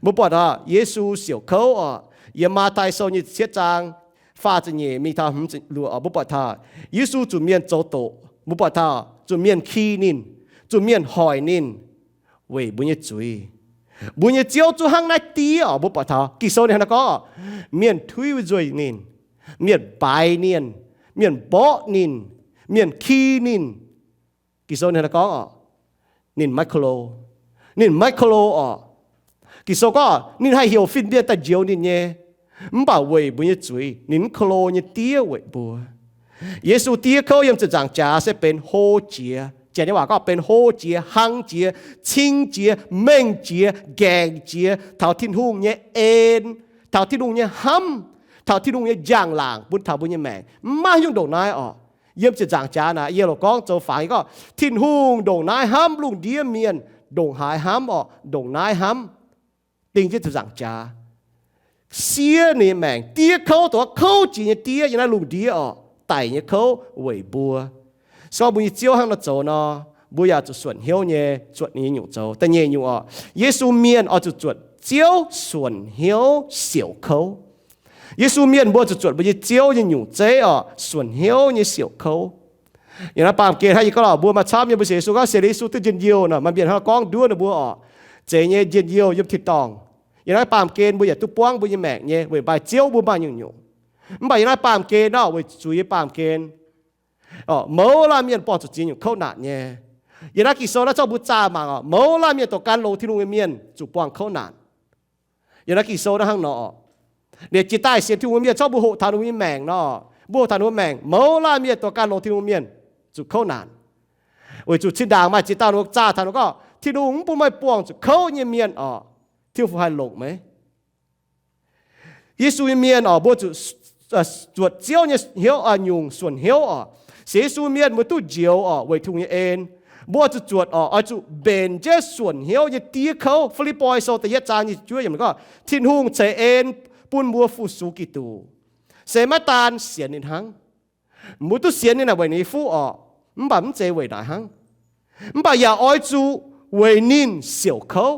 Mbuo buatc oc, Yesu siouc kouv oc. Yiem Matv^tai Sou nyei cietv zaang faah ziepc nyeic mingh taux hmz ziepc luoqc oc, mbuo buatc taux Yesu zuqc mienh zoux doqc, mbuo buatc taux zuqc mienh ki ninh, zuqc mienh hoic ninh weic mbuo nyei zuiz. Mbuo nyei Ziouv zungv hnangv naaiv diev oc. Mbuo buatc taux Ging-Sou ninh hnangv naaiv gorngv, mienh tuiv nzuih ninh, mienh baaix ninh, mienh mborqv ninh, mienh ki ninh. Ging-Sou ninh hnangv naaiv gorngv oc, ninh maiv ko lo, ninh maiv ko lo oc. Ging-Sou gorngv ninh haih heuc fin-mienh daaih njoux ninh nyei, mv baac weic mbuo nyei zuiz ninh mv ko lo nyei diev weic mbuo. Yesu diev kouv yiem ziepc nzaangc jaax se benx hlo jiex. Janx nyei waac gorngv benx hlo jiex, hlang jiex, cing jiex, mengh jiex, ngaengc jiex taux Tin-Hungh nyei en, taux Tin-Hungh nyei hnamv, taux Tin-Hungh nyei njang-laangc bun taux mbuo nyei maengc. Mv maaih haaix nyungc ndongc naaiv oc. Yiem ziepc nzaangc jaax naaic, yie loc gorngv zoux fangx nyei gorngv Tin-Hungh ndongc naaiv hnamv lungh ndiev mienh ndongc haaix hnamv oc, ndongc naaiv hnamv. Ding jienv ziepc nzaangc jaax, siev ninh nyei maengc, diev kouv, dongh kouv jiex nyei diev yiem naaiv lungh ndiev oc, daic nyei kouv weic mbuo. Se gorngv mbuo nyei Ziouv hnangv nor zoux nor, mbuo yaac zuqc suonc hnyouv nyei zuotc ninh nyei nyungc zoux. Da'nyeic nyungc oc, Yesu mienh oix zuqc zuotc Ziouv suonc hnyouv siouc kouv. Yesu mienh mbuo zuqc zuotc mbuo nyei Ziouv nyei nyungc zeiv oc, suonc hnyouv nyei siouc kouv. Yiem naaiv baamh gen hnangv yie gorngv lorqc, mbuo maaih camv nyei mbuo sienx Yesu, gorngv sienx Yesu duqv njien-youh nor, maaih mienh hnangv gorngv nduov ninh mbuo oc, zeiz nyei njien-youh yiem tin-dorngh. Yiem naaiv baamh gen mbuo yaac duqv buangv mbuo nyei maengc nyei weic maaih Ziouv mbuo maaih nyungc-nyungc. Mv baac yiem naaiv baamh gen nor, weic zuiz nyei baamh gen, mouz laanh mienh buangh zuqc ziex nyungc kouv naanc nyei. Yiem naaiv Ging-Sou naaiv zorqv mbuo zaah mangc oc, mouz laanh mienh dongh gan longx Tin-Hungh nyei mienh zuqc buangh kouv naanc. Yiem naaiv Ging-Sou naaiv hnangv nor oc. Liuz jiex daaih sienx Tin-Hungh nyei mienh, zorqv mbuo hoqc taux ninh mbuo nyei maengc nor, mbuo hoqc taux ninh mbuo maengc, mouz laanh mienh dongh gan longx Tin-Hungh mienh zuqc kouv naanc. Weic zuqc zinh ndaangc maaih ziex dauh ninh mbuo zaah taux ninh gorngv, Tin-Hungh mv bun meih buangh zuqc kouv nyei mienh oc. Tin-Hungh fungc haih longc meih? Yesu nyei mienh oc, mbuo zuqc zuotc Ziouv nyei hnyouv, nyungc suonc hnyouv oc. Sienx Yesu mienh mbuo duqv njoux oc, weic Tin-Hungh nyei en. Mbuo oix zuqc zuotc oc, oix zuqc mbenc jienv suonc hnyouv nyei diev kouv. Fi^lipv^poi Sou da'yietv zaang nyic ziepc juov yiemc gorngv, Tin-Hungh ceix en bun mbuo fu-sux Giduc, se maiv daan sienx ninh hnangv. Mbuo duqv sienx ninh naaic weic ninh nyei fuqv oc, mv baac mv zeiz weic naaic hnangv. Mv baac yaac oix zuqc weic ninh siouc kouv.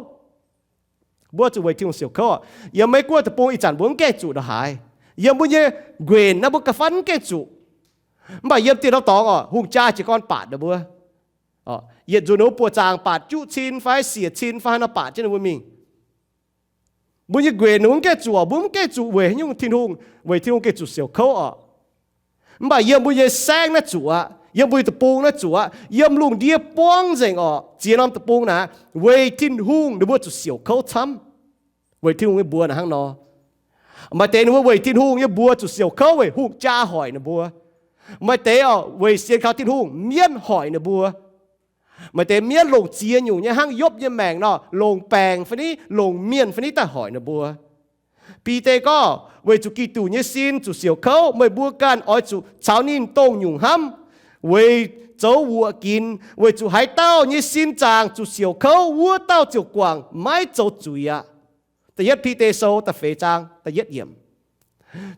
Mbuo zuqc weic Tin-Hungh siouc kouv oc. Yiem Meiv Guoqv deic-bung ih zanc mbuo mv gaengh zuqc ndongc haaix. Yiem mbuo nyei nquenc naaiv mbuo ga'fanh mv gaengh zuqc. Mv baac yiem dieh norm dorngx oc, hungh jaa jiez gorn baatc ninh mbuo. Yietc nzunc ninh mbuo buoqc zaangc baatc juqv cin fai siec cin fai haaix nor baatc jienv ninh mbuo mingh. Mbuo nyei nquenc ninh mbuo mv gaengh zuqc, mbuo mv gaengh zuqc weic haaix nyungc Tin-Hungh, weic Tin-Hungh gaengh zuqc siouc kouv oc. Mv baac yiem mbuo nyei saengv naaiv zuqc aqv, yiem mbuo nyei deic-bung naaiv zuqc aqv, yiem lungh ndiev buangv nzengc oc, ziex norm deic-bung naaic, weic Tin-Hungh ninh mbuo zuqc siouc kouv camv. Weic Tin-Hungh nyei mbuox naaic hnangv nor. Maaih deix ninh mbuo weic Tin-Hungh nyei mbuox zuqc siouc kouv weic hungh jaa hoic ninh mbuo. Maaih deix oc, weic sienx kaux Tin-Hungh mienv hoic ninh mbuo. Maaih deix mienv longc ziex nyungc nyei hnangv Yopv nyei maengc nor, longc baengc fai ni, longc mienh fai ni daaih hoic ninh mbuo. Bide gorngv, weic zuqc Giduc nyei sin zuqc siouc kouv, meih mbuo ganh oix zuqc caux ninh dongh nyungc hnamv, weic zoux wuoqc ginx, weic zuqc haaix dauh nyei sin zaangc zuqc siouc kouv, wuov dauh ziouc guangc maiv zoux zuiz aqv. Da'yietv Bide Sou da'feix zaang da'yietv yiemc.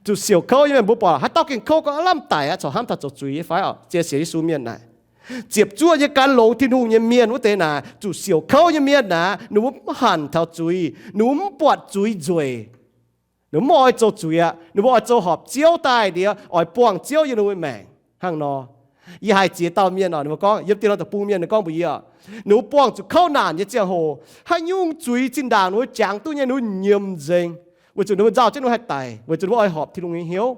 Zuqc siouc kouv nyei mienh mbuo buatc haaix dauh gengh kouv gorngv aav lamh daic aqv, corc hnamv taux zoux zuiz nyei fai oc? Zien sienx Yesu mienh naaic, ziepc zuoqv nyei gan longx Tin-Hungh nyei mienh wuov deix naaic, zuqc siouc kouv nyei mienh naaic, ninh mbuo mv hanc taux zuiz, ninh mbuo mv buatc zuiz nzueic. Ninh mbuo mv oix zoux zuiz aqv. Ninh mbuo oix zoux horpc Ziouv daaih ndiev, oix buangh Ziouv yiem ninh mbuo maengc hnangv nor. Yie haiz ziex dauh mienh oc, ninh mbuo gorngv, yiem dieh norm deic-bung mienh ninh gorngv mbuox yie oc, ninh mbuo buangh zuqc kouv naanc nyei ziangh hoc, haaix nyungc zuiz zinh ndaangc ninh mbuo jangx duqv nyei ninh mbuo nyiemc nzengc, weic zuqc ninh mbuo nzauh jienv ninh mbuo haih daic, weic zuqc ninh mbuo oix horpc Tin-Hungh nyei hnyouv.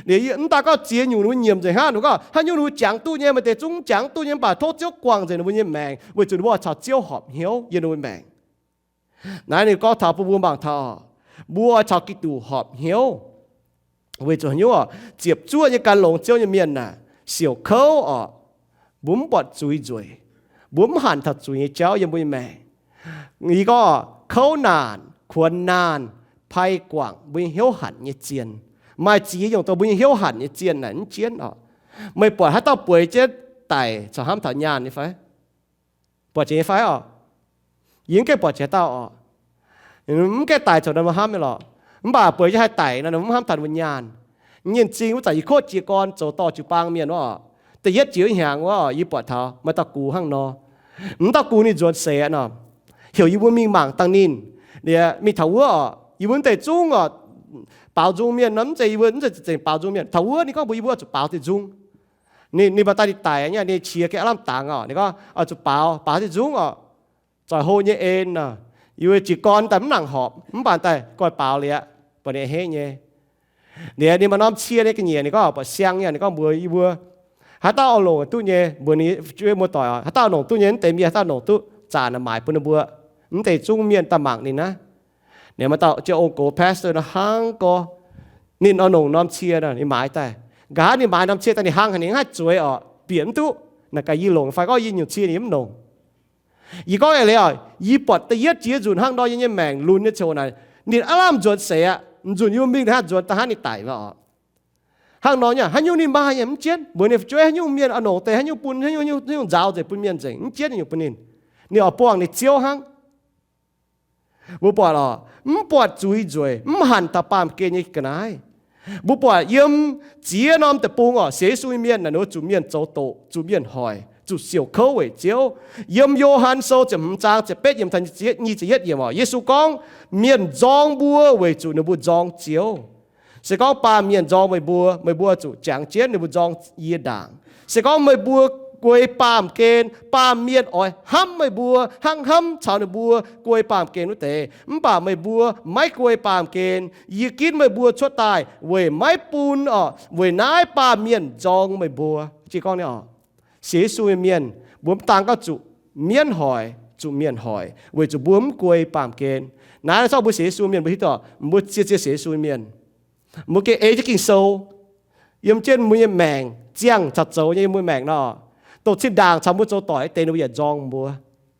Ninh mv daaih gorngv ziex nyungc ninh mbuo nyiemc nzengc hnangv, ninh gorngv haaix nyungc ninh mbuo jangx duqv nyei, maaih deix zungv jangx duqv nyei, mv baac tov Ziouv guangc nzengc ninh mbuo nyei maengc, weic zuqc ninh mbuo oix caux Ziouv horpc hnyouv yiem ninh mbuo maengc. Naaiv ninh gorngv taux bun mbuo mangc taux, mbuo oix caux Giduc horpc hnyouv. Weic zuqc haaix nyungc oc? Ziepc zuoqv nyei gan longx Ziouv nyei mienh naaic, siouc kouv oc. Mbuo mv buatc zuiz nzueic. Mbuo mv hanc taux zuiz nyei jauv yiem mbuo nyei maengc. Yie gorngv, kouv naanc, kuonx naanc, pai guangc mbuo nyei hnyouv hanc nyei zien. Maaih ziex nyungc dongh mbuo nyei hnyouv hanc nyei zien naaic mv jienv oc. Meih buatc haaix dauh bueix jienv daic corc hnamv taux nyaanh nyei fai? Buatc jiex nyei fai oc? Yie mv gaengh buatc jiex haaix dauh oc. Mv gaengh daic corc nor mbuo hnamv nyei lorqc. Mv baac bueix jienv haih daic nor, mv hnamv taux ninh mbuo nyaanh. Nyienh zingh wuov zanc yie kotv jiez gorn zoux dorh jiu-baang mienh wuov oc, da'yietv jiex wuov hnyangx wuov oc, yie buatc taux maaih dauh gux hnangv nor. Mv dauh gux ninh nzuonx seix nor, heuc yie mbuo mingh mangc dangh ninh. Liuz mingh taux wuov oc, yie mbuo mv deix zungv oc, baaux nzung mienh nor, mv zeiz yie mbuo mv zeiz zengc baaux nzung mienh. Taux wuov ninh gorngv mbuox yie mbuo oix zuqc baaux deix nzung. Ninh, ninh mbuo daaih ninh daic nyei, ninh qiex gengh aav lamh dangx oc. Ninh gorngv oix zuqc baaux, baaux deix nzung oc. Zoih hlo nyei en nor, yie mbuo jiez gorn daaih mv nangc horpc, mv baac daaih goiv baaux liuz, buatc ninh a'hneiv nyei. Liuz ninh maaih norm cie nyei ga'nyiec, ninh gorngv buatc siang nyei, ninh gorngv mbuox yie mbuo, haaix dauh oix longc duqv nyei, mbuox ninh fu'jueiv muoz-doic oc, haaix dauh longc duqv nyei, mv deix mienh haaix dauh longc duqv, zanc naaic maaiz bun ninh mbuo. Mv deix zungv mienh daaih mangc ninh aqv. Ninh maaih dauh jienv ong-gox pastor nor hnangv gorx, ninh oix longc norm cie nor, ninh maaiz daaih. Nqa'haav ninh maaiz norm cie daaih, ninh hnangv haaix, ninh mv haih zueiz oc, bieqc mv duqv. Naaic gaax yie longc fai gorngv yie nyungc cie ninh mv longc. Yie gorngv eix leiz oc, yie buatc da'yietv jiex nzunc hnangv nor yiem nyei maengc lunx nyei ziangh hoc naaic, ninh aav lamh nzuonx seix aqv. Nzunc yie mingh hnangv nzuonx daaih hnangv ninh daic mv baac oc. Hnangv nor nyei, haaix nyungc ninh maaih nyei mv jienv. Mbuox ninh fu'jueiv haaix nyungc mienh oix longc deix haaix nyungc bun, haaix nyungc, haaix nyungc nzaaux nzengc bun mienh nzengc, mv jienv ninh nyungc bun ninh. Ninh oix buangh ninh ziouv hnangv. Mbuo buatc oc, mv buatc zuiz nzueic, mv hanc taux baamh gen nyei ga'naaiv. Mbuo buatc yiem ziex norm deic-bung oc, sienx Yesu nyei mienh naaic, ninh mbuo zuqc mienh zoux doqc, zuqc mienh hoic, zuqc siouc kouv weic Ziouv. Yiem Yo^han Sou ziepc hmz zaang ziepc betv yiemc taux nyic ziepc yietv yiemc oc, Yesu gorngv, mienh nzorng mbuo weic zuqc ninh mbuo nzorng Ziouv. Se gorngv baamh mienh nzorng meih mbuo, meih mbuo zuqc jangx jienv ninh mbuo nzorng yie ndaangc. Se gorngv meih mbuo guei baamh gen, baamh mienh oix hnamv meih mbuo, hnangv hnamv caux ninh mbuo guei baamh gen wuov deix. Mv baac meih mbuo maiv guei baamh gen. Yie ginv meih mbuo cuotv daaih weic maiv bun oc, weic naaiv baamh mienh nzorng meih mbuo. Jiex gorngv nyei oc, sienx Yesu nyei mienh, mbuo mv daan gorngv zuqc mienv hoic, zuqc mienh hoic, weic zuqc mbuo mv guei baamh gen. Naaiv zorqv mbuo sienx Yesu mienh mbuo hiuv duqv, mbuo cie cie sienx Yesu mienh, mbuo gengh ei jienv Ging-Sou yiem jienv mbuo nyei maengc, ziangh caux zoux nyei yiem mbuo maengc nor, dongh zinh ndaangc caux mbuo zoux doic deix ninh mbuo yaac nzorng mbuo.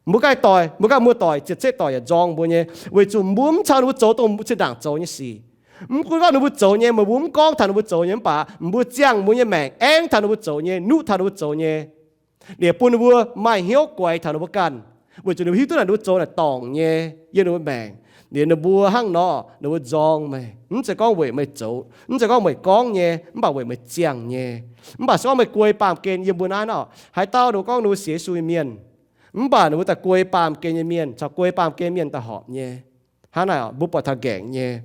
Mbuo ganh doic, mbuo ganh muoz-doic, ziepc zeiv doic yaac nzorng mbuo nyei, weic zuqc mbuo mv caux ninh mbuo zoux dongh zinh ndaangc zoux nyei sic. Mv gunv gorngv ninh mbuo zoux nyei, meih mbuo mv gorngv taux ninh mbuo zoux nyei, mv baac mbuo ziangh mbuo nyei maengc aengv taux ninh mbuo zoux nyei, nuqv taux ninh mbuo zoux nyei. Liuz bun ninh mbuo maaih hnyouv guaix taux ninh mbuo ganh, weic zuqc ninh mbuo hiuv duqv naaic ninh mbuo zoux naaic dorngc nyei yiem ninh mbuo maengc. Liuz ninh mbuo hnangv nor ninh mbuo nzorng meih, mv zeiz gorngv weic meih zoux, mv zeiz gorngv meih gorngv nyei, mv baac weic meih ziangh nyei. Mv baac se gorngv meih guei baamh gen yiem mbuo naaiv nor, haaix dauh ninh mbuo gorngv ninh mbuo sienx Yesu nyei mienh, Mv baac ninh mbuo daaih guei baamh gen nyei mienh caux guei baamh gen mienh daaih horpc nyei. Hnangv naaic mbuo buatc taux nqaengc nyei.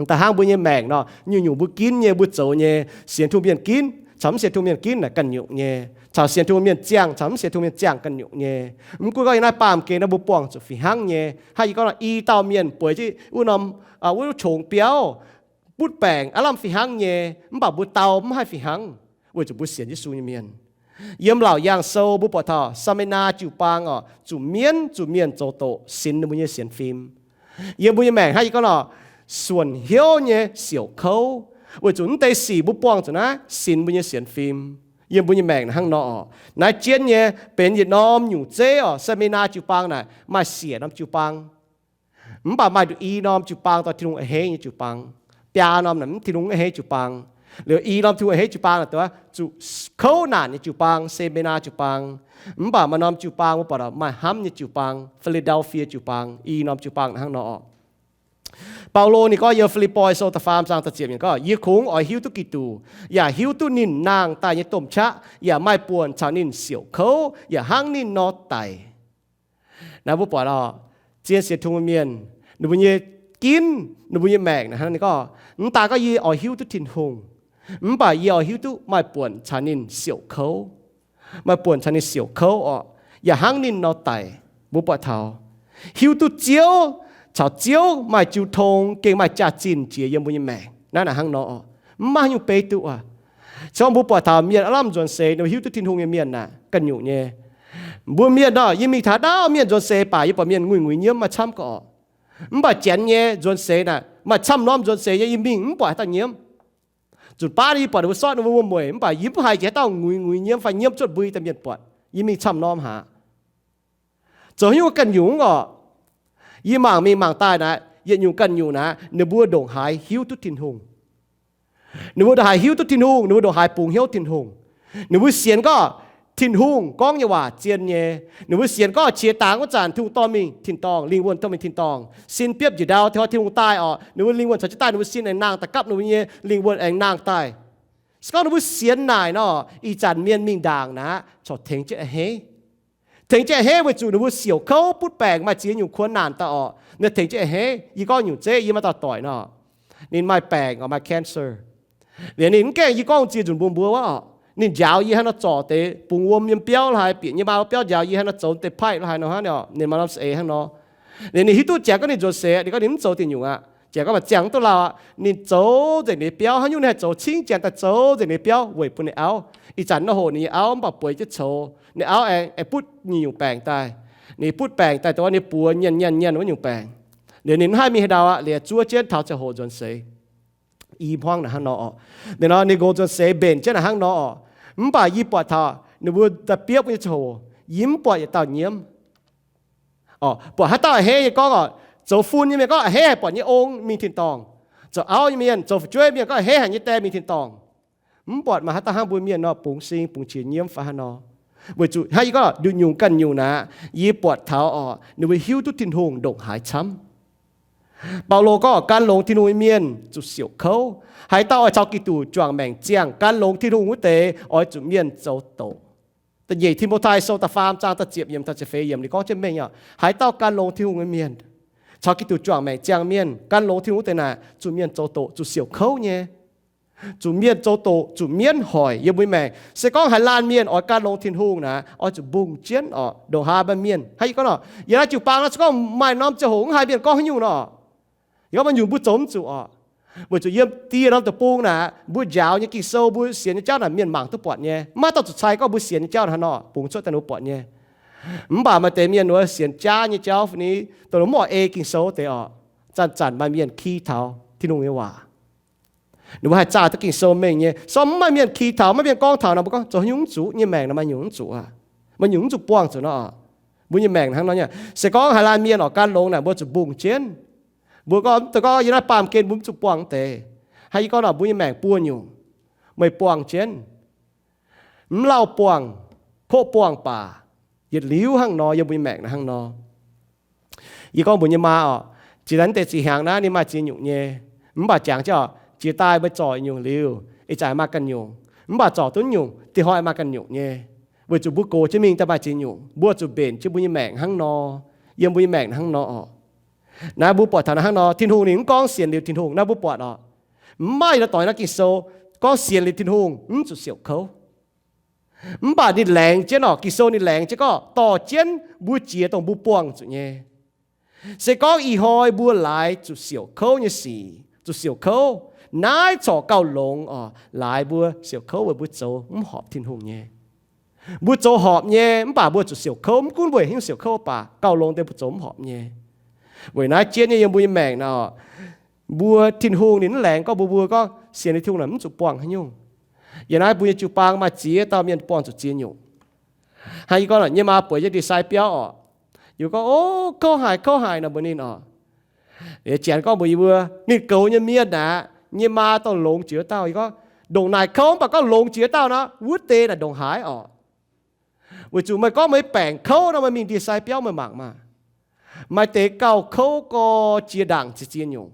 Da'hnangv mbuo nyei maengc nor, nyungc-nyungc mbuo ginv nyei, mbuo zoux nyei, sienx tungh mienh ginv caux mv sienx tungh mienh ginv naaic ganh nyungc nyei, caux sienx tungh mienh ziangh caux mv sienx tungh mienh ziangh ganh nyungc nyei. Mv gunv gorngv yiem naaiv baamh gen naaiv mbuo buangh zuqc fih hnangv nyei. Hnangv yie gorngv nor, i dauh mienh bueix jienv wuov norm, wuov qongx biauv, butv baengc aav lamh fih hnangv nyei, mv baac mbuo dau mv haih fih hnangv, weic zuqc mbuo sienx Yesu nyei mienh. Yiem Laauc Yaangh Sou mbuo buatc taux Saa^me^naa jiu-baang oc, zuqc mienv zuqc mienh zoux doqc sinx ninh mbuo nyei sienx fim. Yiem mbuo nyei maengc hnangv yie gorngv nor, suonc hnyouv nyei siouc kouv, weic zuqc mv deix sic mbuo buangh zuqc naaiv sinx mbuo nyei sienx fim. Yiem mbuo nyei maengc hnangv nor oc. Naaiv jienv nyei benx yietc norm nyungc zeiv oc. Saa^me^naa jiu-baang naaic maaih siec norm jiu-baang, mv baac maaih nduqc i norm jiu-baang dorh Tin-Hungh a'hneiv nyei jiu-baang. Biaa norm naaic mv Tin-Hungh a'hneiv jiu-baang. Liuz i norm Tin-Hungh a'hneiv jiu-baang naaic dongh zuqc kouv naanc nyei jiu-baang, Saa^me^naa jiu-baang. Mv baac maaih norm jiu-baang mbuo buatc maaih hnamv nyei jiu-baang, Fi^li^daa^fie jiu-baang. I norm jiu-baang naaic hnangv nor oc. Baulo ninh gorngv yiem Fi^lipv^poi Sou da'faam zaang da'ziepc yiemc gorngv, Yie kungx oix hiuv duqv Giduc, yaac hiuv duqv ninh nangh daaih nyei domh qaqv, yaac maaih buonc caux ninh siouc kouv yaac hnangv ninh nor daic. Naaiv mbuo buatc oc, zien sienx Tin-Hungh mienh, ninh mbuo nyei ginv, ninh mbuo nyei maengc naaic hnangv naaiv gorngv, mv daaih gorngv yie oix hiuv duqv Tin-Hungh, mv baac yie oix hiuv duqv maaih buonc caux ninh siouc kouv. Maaih buonc caux ninh siouc kouv oc, yaac hnangv ninh nor daic. Mbuo buatc taux hiuv duqv Ziouv caux Ziouv maaih jiu tong gengh maaih jaax-zinh jiex yiem mbuo nyei maengc. Naaiv naaic hnangv nor oc, mv maaih haaix nyungc beiv duqv aqv. Se gorngv mbuo buatc taux mienh aav lamh nzuonx seix ninh mbuo hiuv duqv Tin-Hungh nyei mienh naaic ganh nyungc nyei. Mbuo mienh nor, yie mingh taux dauh mienh nzuonx seix baac yie buatc mienh nguiz-nguiz nyiemv, maaih camv gau oc. Mv baac Janx nyei nzuonx seix naaic maaih camv norm nzuonx seix nyei, yie mingh mv buatc haaix dauh nyiemv. Nzunc baav yie buatc ninh mbuo sortv ninh mbuo wuom-mueic, mv baac yie mv haiz jiex haaix dauh nguiz-nguiz nyiemv fai nyiemv cuotv mbui daaih mienh buatc. Yie mingh camv norm haic. Zoux haaix nyungc ganh nyungc oc. Yie mangc mingh mangc daaih naaic, yietc nyungc ganh nyungc naaic, ninh mbuo ndongc haaix hiuv duqv Tin-Hungh. Ninh mbuo ndongc haaix hiuv duqv Tin-Hungh, ninh mbuo ndongc haaix bungx hnyouv Tin-Hungh. Ninh mbuo sienx gorngv Tin-Hungh gorngv nyei waac zien nyei. Ninh mbuo sienx gorngv qiex dangx wuov zanc Tin-Hungh dorh mingh tin-dorngh, lingh wuonx dorh mingh tin-dorngh, sin biopv njiec ndau, tengx Tin-Hungh daaih oc, ninh mbuo lingh wuonh caux jienv daaih, ninh mbuo sin aengx nangh daaih gapv ninh mbuo nyei lingh wuonh aengx nangh daaih. Se gorngv ninh mbuo sienx naaic nor, ih zanc mienh mingh ndaangc naaic corc tengx jienv a'hneiv. Tengx jienv a'hneiv weic zuqc ninh mbuo siouc kouv butv baengc maaih ziex nyungc kuonx naanc daaih oc, ninh tengx jienv a'hneiv. Yie gorngv nyungc zeiv yie maaih dauh doic nor, ninh maaih baengc oc, maaih cancer. Liuz ninh mv gaengh, yie gorngv ziec nzunc mbuo mbuo wuov oc, ninh njaaux yie hnangv nor, zorc deix bungx wuom yiem biauv lorqc haaix, bieqc nyei maa wuov biauv njaaux yie hnangv nor, zoux deix paaiv lorqc haaix nor hnangv nor, ninh maaih norm saeng hnangv nor. Liuz ninh hiuv duqv ziangx gorngv ninh nzuonx seix, ninh gorngv ninh mv zoux diuc nyungc aqv. Ziangx gorngv maaih ziangx duqv lauh aqv. Ninh zoux nzengc ninh nyei biauv, haaix nyungc ninh haih zoux cingv janx daaih zoux nzengc ninh nyei biauv weic bun ninh auv. Ih zanc nor hoc ninh nyei auv mv baac bueix jienv coux, ninh auv aengx, aengx butv nyei nyungc baengc daaih. Ninh butv baengc daaih dongh ninh buoz nyanc nyanc nyanc wuov nyungc baengc. Liuz ninh mv haih mingh haaix ndau aqv, liuz zuov jienv taux ziangh hoc nzuonx seix. I hmuangv naaic hnangv nor oc. Ninh nor ninh nqox nzuonx seix mbenc jienv naaic hnangv nor oc. Mv baac yie buatc taux ninh mbuo da'biopv nyei ziangh hoc, yie mv buatc yietc dauh nyiemv. Oc, buatc haaix dauh a'hneiv nyei gorngv oc, zoux fun nyei mienh gorngv a'hneiv haic buatc nyei ong mingh tin-dorngh. Zoux auv nyei mienh, zoux fu'jueiv mienh gorngv a'hneiv haic nyei die mingh tin-dorngh. Mv buatc maaih haaix dauh hnangv mbuo mienh nor bungx sing bungx qiex nyiemv fai hnangv nor. Weic zuqc hnangv yie gorngv nduqc nyungc ganh nyungc naaic, yie buatc taux oc, ninh mbuo hiuv duqv Tin-Hungh ndongc haaix camv. Baulo gorngv gan longx Tin-Hungh nyei mienh zuqc siouc kouv. Haaix dauh oix caux Giduc juangc maengc ziangh, gan longx Tin-Hungh wuov deix oix zuqc mienh zoux doqc. Da'nyeic Ti^mo^tai Sou da'faam zaang da'ziepc yiemc taux ziepc feix yiemc ninh gorngv jienv mengh oc, haaix dauh gan longx Tin-Hungh nyei mienh, caux Giduc juangc maengc ziangh mienh, gan longx Tin-Hungh wuov deix naaic zuqc mienh zoux doqc, zuqc siouc kouv nyei. Zuqc mienh zoux doqc, zuqc mienv hoic yiem mbuo nyei maengc. Se gorngv haaix laanh mienh oix gan longx Tin-Hungh naaic, oix zuqc mbungh jienv oc, ndongc haaix maaih mienh. Hnangv yie gorngv nor, yiem naaiv jiu-baang nor se gorngv maaih norm ziangh hoc mv haih mienh gorngv haaix nyungc nor, yie gorngv maaih nyungc mbuo zoux mv zuqc oc. Weic zuqc yiem dieh norm deic-bung naaic, mbuo njaaux nyei Ging-Sou, mbuo sienx nyei jauv naaic mienh mangc duqv buatc nyei. Mv maaih dauh zuqc cai gorngv mbuo sienx nyei jauv hnangv nor, bungx cuotv daaih ninh mbuo buatc nyei. Mv baav maaih deix mienh wuov sienx jaav nyei jauv fai ni, dongh ninh mv oix ei Ging-Sou deix oc, zanc-zanc maaih mienh ki taux Tin-Hungh nyei waac. Ninh mbuo haih zaah duqv Ging-Sou mengh nyei. Se gorngv mv maaih mienh ki taux, maiv maaih mienh gorngv taux nor, mbuo gorngv zoux haaix nyungc mv zuqc, nyei maengc nor maaih nyungc mv zuqc aqv. Maaih nyungc mv zuqc buangh zuqc nor. Mbuo nyei maengc hnangv nor nyei. Se gorngv haaix laanh mienh oix gan longx naaic, mbuo zuqc mbungh jienv. Mbuo gorngv, gorngv yiem naaiv baamh gen mbuo mv zuqc buangh deix. Hnangv yie gorngv nor, mbuo nyei maengc buo nyungc, meih buangh jienv. Mv lauh buangh, koqv buangh baac, yietc liuz hnangv nor, yiem mbuo nyei maengc naaiv hnangv nor. Yie gorngv mbuox nyei maa oc, jiex daaih deix zinh hnyangx naaiv ninh maaih ziex nyungc nyei. Mv baac jangx jienv oc, jiex daaih meih zorc nyungc liuz, ih zanc maaih ganh nyungc. Mv baac zorc duqv nyungc, dinh hnoi maaih ganh nyungc nyei. Weic zuqc mbuo gox jienv mingh daaih maaih ziex nyungc, mbuo zuqc mbenc jienv mbuo nyei maengc hnangv nor, yiem mbuo nyei maengc hnangv nor oc. Naaiv mbuo buatc taux naaiv hnangv nor, Tin-Hungh ninh mv gorngv sienx liuz Tin-Hungh. Naaiv mbuo buatc oc, mv maaih yietc norm doic naaiv Ging-Sou gorngv sienx liuz Tin-Hungh mv zuqc siouc kouv. Mv baac ninh laengz jienv oc, Ging-Sou ninh laengz jienv gorngv dorh jienv mbuo jiex dongh mbuo buangh zuqc nyei. Se gorngv ih hnoi mbuo laaix zuqc siouc kouv nyei sic, zuqc siouc kouv, naaiv corc gauh longx oc, laaix mbuo siouc kouv weic mbuo zoux mv horpc Tin-Hungh nyei. Mbuo zoux horpc nyei, mv baac mbuo zuqc siouc kouv, mv gunv mbuo haaix nyungc siouc kouv baac gauh longx deix mbuo zoux mv horpc nyei. Weic naaiv jienv nyei yiem mbuo nyei maengc naaic, mbuo Tin-Hungh ninh mv laengz gorngv mbuo, mbuo gorngv sienx liuz Tin-Hungh naaic mv zuqc buangh haaix nyungc. Yiem naaiv mbuo nyei jiu-baang maaih ziex dauh mienh buangh zuqc ziex nyungc. Hnangv yie gorngv, yie nyei maa bueix jienv ndie-sai biauv oc, yie gorngv, o, kouv haic, kouv haic nor mbuox ninh oc. Liuz janx gorngv mbuox yie mbuo, ninh goux nyei mienh aqv, yie nyei maa dongh longx jiex wuov dauh. Yie gorngv, ndongc naaic kouv mv baac gorngv longx jiex wuov dauh nor, wuov deix naaic ndongc haaix oc. Weic zuqc meih gorngv meih baengc kouv nor, meih mingh ndie-sai biauv meih mangc maah. Maaih deix gauh kouv gorx jiex ndaangc ziex ziex nyungc.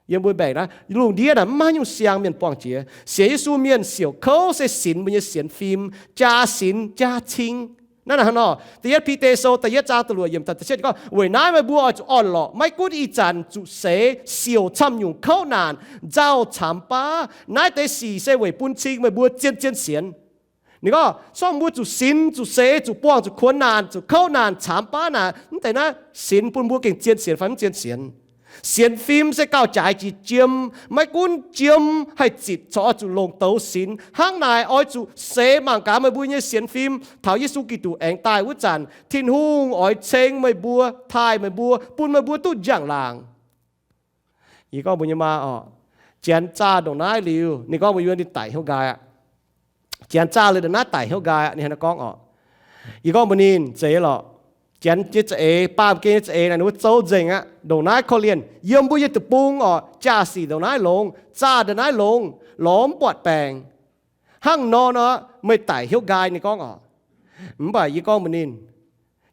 Yiem mbuo mbaengc naaiv lungh ndiev naaic mv maaih haaix nyungc siang mienh buangh jiex. Sienx Yesu mienh siouc kouv se sinx mbuo nyei sienx fim, jaa sinx jaa cing. Naaiv hnangv nor, Da'yietv Bide Sou da'yietv zaang da'luoqc yiemc da'cietv gorngv, weic naaiv meih mbuo oix zuqc orn-lorqc, maiv gunv ih zanc zuqc seix, siouc camv nyungc, kouv naanc, nzauh caamx baav. Naaiv deix sic se weic bun cing meih mbuo zien-zien sienx. Ninh gorngv, se gorngv mbuo zuqc sinx, zuqc seix, zuqc buangh, zuqc kuonx naanc, zuqc kouv naanc, caamx baav naanc, mv deix naaiv sinx bun mbuo gengh zien sienx fai mv zien sienx. Sienx fim se gauh jaaix jiex jiem, maiv gunv jiem haih zitc corc oix zuqc longc douz sinx. Hnangv naaic oix zuqc seix mangc gaax meih mbuo nyei sienx fim taux Yesu Giduc aengx daaih wuov zanc, Tin-Hungh oix ceng meih mbuo, taaih meih mbuo, bun meih mbuo duqv njang-laangc. Yie gorngv mbuox nyei maa oc, janx zaah ndongc naaiv liuz, ninh gorngv mbuox yie, ninh daic hnyouv nqaai aqv. Janx zaah liuz ndongc naaiv daic hnyouv nqaai aqv, ninh hnangv naaiv gorngv oc. Yie gorngv mbuox ninh, zeiz lorqc. Janx nyei za'eix, baamh gen nyei za'eix naaic, ninh mbuo zoux nzengc aqv. Ndongc naaiv korv-lienh yiem mbuo nyei deic-bung oc, jaa-sic ndongc naaiv longx, zaah ndongc naaiv longx, lorz mv buatc baengc. Hnangv nor nor, meih daic hnyouv nqaai, ninh gorngv oc. Mv baac yie gorngv mbuox ninh,